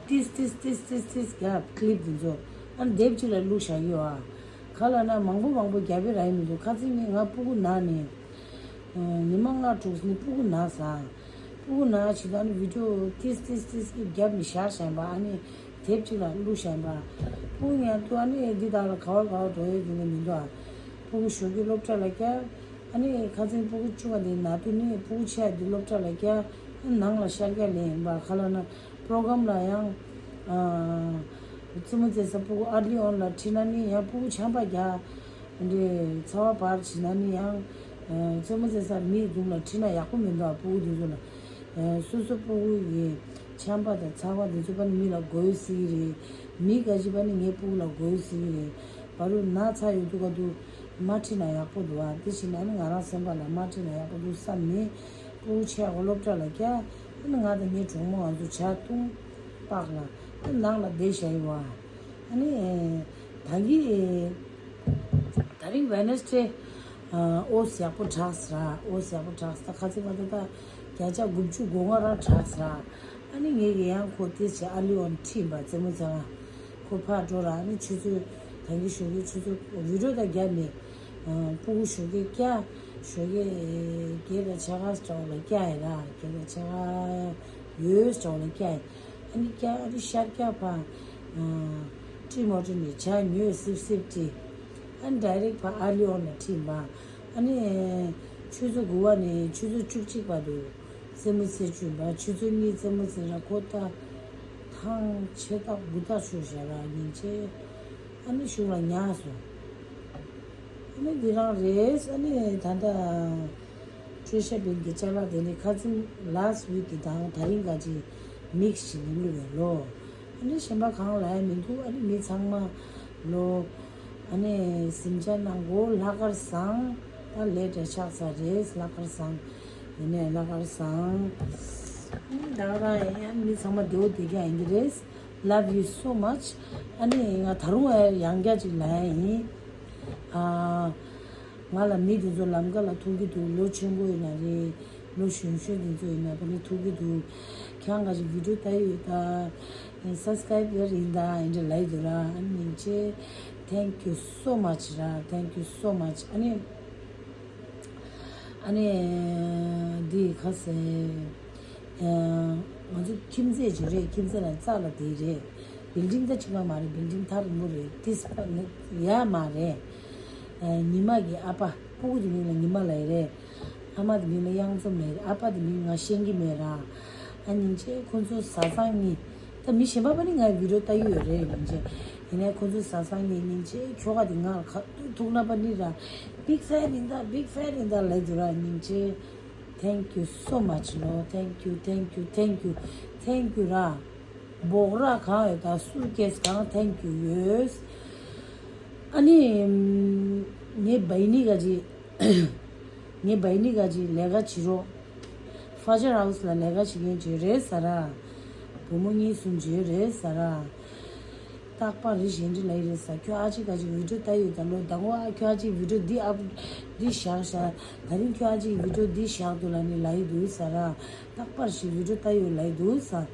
ཏིས་ཏིས་ཏིས་ཏིས་ཏིས་རྒྱབ་ཀི་ལིབ་དེ་ཚོ་ཨ་ནི་དེབ་ཅིག་ལ་བླུགས་བཞག་ཡོད་ཨ། ག་ལ་ན་མང་པོ་མང་པོ་རྒྱབ་པའི་ར་ཡིན་མི་འདུག་ཁ་སང་ངས་ང་སྤུ་གུ་ན་ནས་ཨ་ཉི་མ་ལྔ་དྲུག་ནས་སྤུ་གུ་ན་ས། སྤུ་གུ་ན་ཅིག་ཨ་ནི་བི་ཌིའོ་ཏིས་ཏིས་ཏིས་ཀྱི་རྒྱབ་ནས་བཞག་བཞག་པ། ཨ་ནི་དེབ་ཅིག་ལ་བླུགས་བཞག་པ། སྤུ་གུ་ཉལ་དུས་ཨ་ནི་འདི་དག་ལ་ག་བར་ག་བར་འགྲོ་ཡོད་དེ་ནི་མི་འདུག་ཨ། སྤུ་གུ་ཞོགས་ཀྱི་སློབ་གྲྭ་ལ་བསྐྱལ། ཨ་ནི་ཁ་སང་སྤུ་གུ་ཆུང་བ་དེ་ན་དུས་ནི་སྤུ་གུ་ཆེ་བ་དེ་སློབ་གྲྭ་ལ་བསྐྱལ། ཨ་ནང་ལ་ཤར་རྒྱག་ལེན་ཡིན་པ། ག་ལ་ན་པྲོ་གྷ་རམ་ལ་ཡང་ཨ་རྩེད་མོ་རྩེ་ས་སྤུ་གུ་ཨར་ལི་ཨོན་ལ་ཁྲིད་ན་ནི་ཡང་སྤུ་གུ་ཆམ་པ་རྒྱག་འདི་ཚ་བ་འབར་བྱེད་ན་ནི་ཡང་རྩེད་མོ་རྩེ་ས་མིའི་མདུན་ལ་ཁྲིད་ན་ཡག་པོ་མི་འདུག་ཨ། སྤུ་གུ་དེ་ཚོ་ལ་ སོ་སོ་སྤུ་གུ་ཡི་ཆམ་པ་དང་ཚ་བ་འདི་ཚོ་པ་ནི་མི་ལ་འགོས་སྲིད་ཀྱི་རེད། མི་ག་ཅི་པ་ནི་ངའི་སྤུ་གུ་ལ་འགོས་སྲིད་ཀྱི་རེད། བ་རུ་ན་ཚ་ཡོད་དུས་ག་དུས་མ་ཁྲིད་ན་ཡག་པོ་འདུག་ཨ། དེ་བཞིན་ཨ་ནི་ང་རང་སེམས་པ་ལ་མ་ཁྲིད་ན་ཡག་པོ་འདུག་བསམ་ནས་སྤུ་གུ་ཆེ་ཡག་པོ་སློབ་གྲྭ་ལ་བསྐྱལ། ཨ་ནི་ང་དང་ངའི་གྲོགས་མོ་ང་ཚོ་ཇ་བཏུང་པགས་ལ་ཨ་ནི་ནང་ལ་བསྡད་བཞག་ཡོད་བ། ཨ་ནི་ད་གི་ད་རིང་Wednesday ཨོ་ཙི་ཡག་པོ་གྲགས་སི་ར། ཨོ་ཙི་ཡག་པོ་གྲགས་སི། ད་ཁ་ཚིག་མ་ད་ད་བརྒྱ་ཆ་དགུ་བཅུ་གོ་ལྔ་རང་གྲགས་སི་ར། ཨ་ནི་ངས་ཀྱི་ཡང་ཁོ་དེ་བྱས་ཨ་ལི་ཨོན་ཁྲིད་པ་རྩེད་མོ་རྩེ་བ་ཁོ་ཕར་འགྲོ་ར། ཨ་ནི་ཆུ་ཚོད་ད་གི་ཞོགས་ཀའི་ཆུ་ཚོད་video ད་བརྒྱབ་ནས་སྤུ་གུ་ཞོགས་ཀའི་བསྐྱལ། ཞོགས་ཀའི་བརྒྱད་དང་ཕྱེད་ཀ་འདྲ་བོ་ལ་བསྐྱལ་ཡིན་ར། བརྒྱད་དང་ཕྱེད་ཀ་ཡོལ་འདྲ་བོ་ལ་བསྐྱལ་ཡིན། ཨ་ནི་བསྐྱལ། ཨ་ནི་ཤར་བསྐྱལ་ཕར་ཊི་མོ་ཊི་ནས་ཇ་ཉོས་སིབ་སིབ་ཁྲིད། ཨ་ནི་direct ཕར་ཨ་ལི་ཨོན་ལ་ཁྲིད་པ། ཨ་ནི་ཆུ་ཚོད་དགུ་པ་ནས་ཆུ་ཚོད་བཅུ་གཅིག་བར་དུ་རྩེད་མོ་རྩེ་བཅུག་པ། ཆུ་ཚོད་གཉིས་རྩེད་མོ་རྩེ་ར་ཁོ་ད་ཐང་ཆད་ཐག་དགུ་ཐག་ཆོད་བཞག་ར་ཉིན་བྱེད། ཨ་ནི་གཞུག་ལ་ཉལ་སོང་། ཨ་ནི་འདི་རང་རེད། ཨ་ནི་ད་ལྟ་སྤྲོ་ཤ་བན་གྱི་ཅ་ལག་དེ་ནི་ཁ་ཚིག last week གི་དང་ད་རིང་ག་ཅིག་mix བྱས་ནས་བླུགས་པའི་ལོ། ཨ་ནི་གཞན་པ་གང་ལ་ཡང་མི་འདུག་ཨ་ནི་མི་ཚང་མ་ལོ། ཨ་ནི་གཟིམ་ཆ་ནང་གོ་ལྷག་དཀར་བཟང་། ད་ལས་འབྲས་ཆགས་ཚར་རེད། ལྷག་དཀར་བཟང་། ཡིན་ནའི་ལྷག་དཀར་བཟང་། ད་ག་རང་ཡང་མི་ཚང་མ་བདེ་བོ་བདེ་རྐྱང་ཡིན་གྱི་རེད། Love you so much. ཨ་ནི་ང་ད་རུང་ཡང་བསྐྱར་ཅིག་ལབ་ཡ་ཡིན། ཨ། ང་ལ་མི་དེ་ཚོ་ལམ་ཁ་ལ་ཐུག་གི་འདུག་ལོ་ཆེན་པོ་ཡིན་ན་རེད། ལོ་གཞོན་གཞོན་དེ་ཚོ་ཡིན་ན་ཕ་ནི་ཐུག་གི་འདུག་ཁྱེད་རང་ག་ཅིག་video ལྟ་ཡི་ཡོད་ད། subscribe ཡ་རིང་ད་ཨེ་འདྲ་ལབ་ཡི་འདུག་ར། ཨ་ནི་མིང་ཆེ། Thank you so much ར། Thank you so much. ཨ་ནི། ཨ་ནི། འདི་ཁ་སེ། ང་ཚོ་ཁྱིམ་མཚེས་ཅིག་རེད། ཁྱིམ་མཚེས་ལ་རྩ་ལ་དེ་རེད། building ད་གཅིག་པ་མ་རེད། building ཐག་རིང་པོ་རེད། ཏིས་པ་ཡ་མ་རེད། ཉི་མ་གི་ཨ་ཕ་སྤུ་གུ་དེ་མིང་ལ་ཉི་མ་ལབ་ཡི་རེད། ཨ་མ་དེ་མིང་ལ་གཡང་འཛོམས་ལབ་ཡི་རེད། ཨ་ཕ་དེ་མིང་ང་ཤེས་ཀྱི་མེད་ར། ཨ་ཉིན་བྱེད་ཁོ་ཚོ་བཟའ་ཚང་གཉིས། ད་མི་གཞན་པ་པ་ནི་ངའི་video ལྟ་གི་ཡོད་རེད། ཉིན་བྱེད་ཡིན་ནའི་ཁོ་ཚོ་བཟའ་ཚང་གཉིས་ཉིན་བྱེད་ཁྱོ་ག་དེ་ང་ལ་ཁ་ཐུག་ཐུག་ན་པ་ནི་ར། big fan ཡིན་ད། big fan ཡིན་ད་ལབ་འདུག་ར་ཉིན་བྱེད། Thank you so much ལོ། Thank you, thank you, thank you, thank you ར། སྦོག་ར་གང་ཡོད་ད། སུ་ཀེས་གང་thank you ཡོད། ཨ་ནི། ངའི་བའི་ནི་ག་ཅི། ངའི་བའི་ནི་ག་ཅི་ལས་ཀ་བྱེད་རོགས། Fajar House ལ་ལས་ཀ་བྱེད་མཁན་ཅིག་རེད་ཟེར་ར། བུ་མོ་གཉིས་གསུམ་ཅིག་རེད་ཟེར་ར། རྟག་པར་རེ་བཞིན་འདྲི་ལབ་ཡི་རེད་ཟེར། ཁྱོད་ཨ་ཅེ་ག་ཅིག་video ལྟ་ཡོད་ད་ལོ། ཟླ་བ་ཨ་ཁྱོད་ཨ་ཅེ་video འདི་ཨབ་འདི་བཞག་བཞག་ད་རིང་ཁྱོད་ཨ་ཅེ་video འདི་བཞག་འདུག་ལབ་ནི་ལབ་ཡི་འདུག་ཟེར་ར། རྟག་པར་ཞིག་video ལྟ་ཡོད་ལབ་ཡི་འདུག་ཟེར།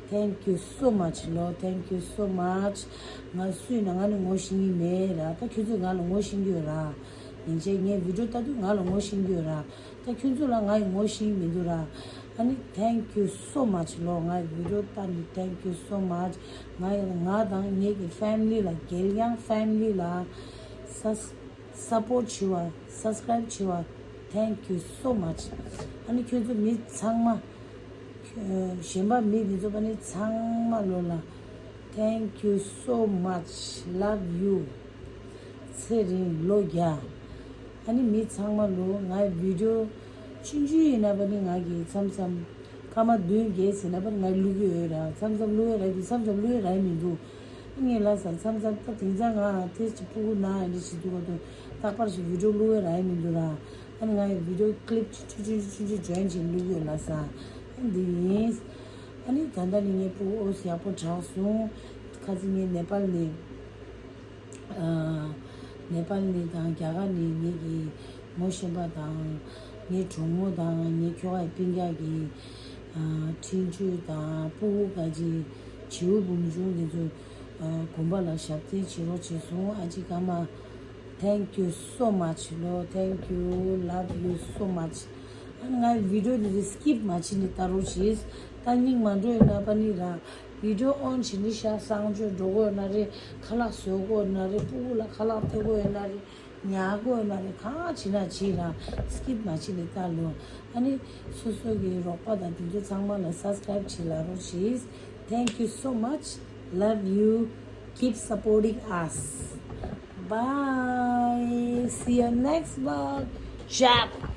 Thank you so much ལོ། Thank you so much. ང་སུ་ཡིན་ན་ང་ནི་ངོ་ཤེས་ཀྱི་མེད་ར། ད་ཁྱོད་ཚོས་ང་ལ་ངོ་ཤེས་ཀྱི་ཡོད་ར། ཡིན་ཅེ་ངས་video ལྟ་དུས་ང་ལ་ངོ་ཤེས་ཀྱི་ཡོད་ར། ད་ཁྱོད་ཚོ་ལ་ང་ཡི་ངོ་ཤེས་མི་འདུག་ར། ཨ་ནི་thank you so much ལོ། ང་ཡི་video ལྟ་ནི་thank you so much. ང་ཡི་ང་དང་ངེད་ཀྱི་family ལ། རྒྱལ་ཡང་family ལ་ས་support བྱེད་པ། subscribe བྱེད་པ། Thank you so much. ཨ་ནི་ཁྱོད་ཚོ་མི་ཚང་མ། གཞན་པ་མི་འདི་ཚོ་པ་ནི་ཚང་མ་ལོ་ལ། Thank you so much. Love you. ཚེ་རིང་ལོ་བརྒྱ། ཨ་ནི་མི་ཚང་མ་ལོ་ངའི་video ཆུང་ཆུང་ཡིན་ན་པ་ནི་ང་གི་མཚམས་མཚམས་སྐར་མ་བདུན་བརྒྱད་ཟིན་ན་པ་ནི་ང་བླུག་གི་ཡོད་ར། མཚམས་མཚམས་བླུག་ཡོད་ར་གི་མཚམས་མཚམས་བླུག་ཡོད་ར་མི་འདུག་ངས་ལ་ས་མཚམས་མཚམས་ད་དེང་སང་ང་དེ་ཅི་སྤུ་གུ་ན་ཨ་འདྲ་ཞིག་འདུག་ག་དུ་རྟག་པར་ཞིག་video བླུག་ཡོད་ར་མི་འདུག་ར། ཨ་ནི་ང་ཡི་video clip ཆུང་ཆུང་ཆུང་ཆུང་join བྱེད་བླུག་ཡོད་ལ་ས། ཨ་འདི་ཡིན། ཨ་ནི་ད་ལྟ་ནི་ངའི་སྤུ་གུ་ཨོ་ཡག་པོ་དྲག་སོང་། ཁ་ཚིག་ངའི་ནེ་པཱལ་ནས། ནེ་པཱལ་ནས་དང་རྒྱ་གར་ནས་ངེད་ཀྱི་ངོ་ཤེས་པ་དང་། ངའི་གྲོགས་མོ་དང་ངའི་ཁྱོ་གའི་སྤུན་ཀྱག་གི་འཕྲིན་བཅོལ་དང་སྤུ་གུ་ག་ཅི་བྱིའུ་བུམ་ཆུང་དེ་ཚོ་དགོན་པ་ལ་ཞབས་བརྟན་བྱེད་རོགས་བྱས་སོང་། ཨ་ཅེ་ཀརྨ། Thank you so much ལོ། Thank you, love you so much. ཨ་ནི་ངའི་video འདི་ཚོ་skip མ་བྱེད་ནས་ལྟ་རོགས་གྱིས། ལྟ་སྙིང་མ་འདོད་ན་པ་ནི་རང་video on བྱེད་ནི་ཤག་གསང་སྤྱོད་འགྲོ་དགོས་ན་རེད། ཁ་ལག་བཟོ་དགོས་ན་རེད། སྤུ་གུ་ལ་ཁ་ལག་སྟེར་དགོས་ན་རེད། ཉལ་དགོས་ན་རེད། གང་བྱེད་ན་བྱེད་རང་skip མ་བྱེད་ནས་ལྟ་ལོ། ཨ་ནི་སོ་སོ་གི་རོགས་པ་དང་དེ་ཚོ་ཚང་མ་ལ་subscribe བྱེད་ལ་རོགས་གྱིས། Thank you so much. Love you. Keep supporting us. Bye. See you next vlog. Ciao.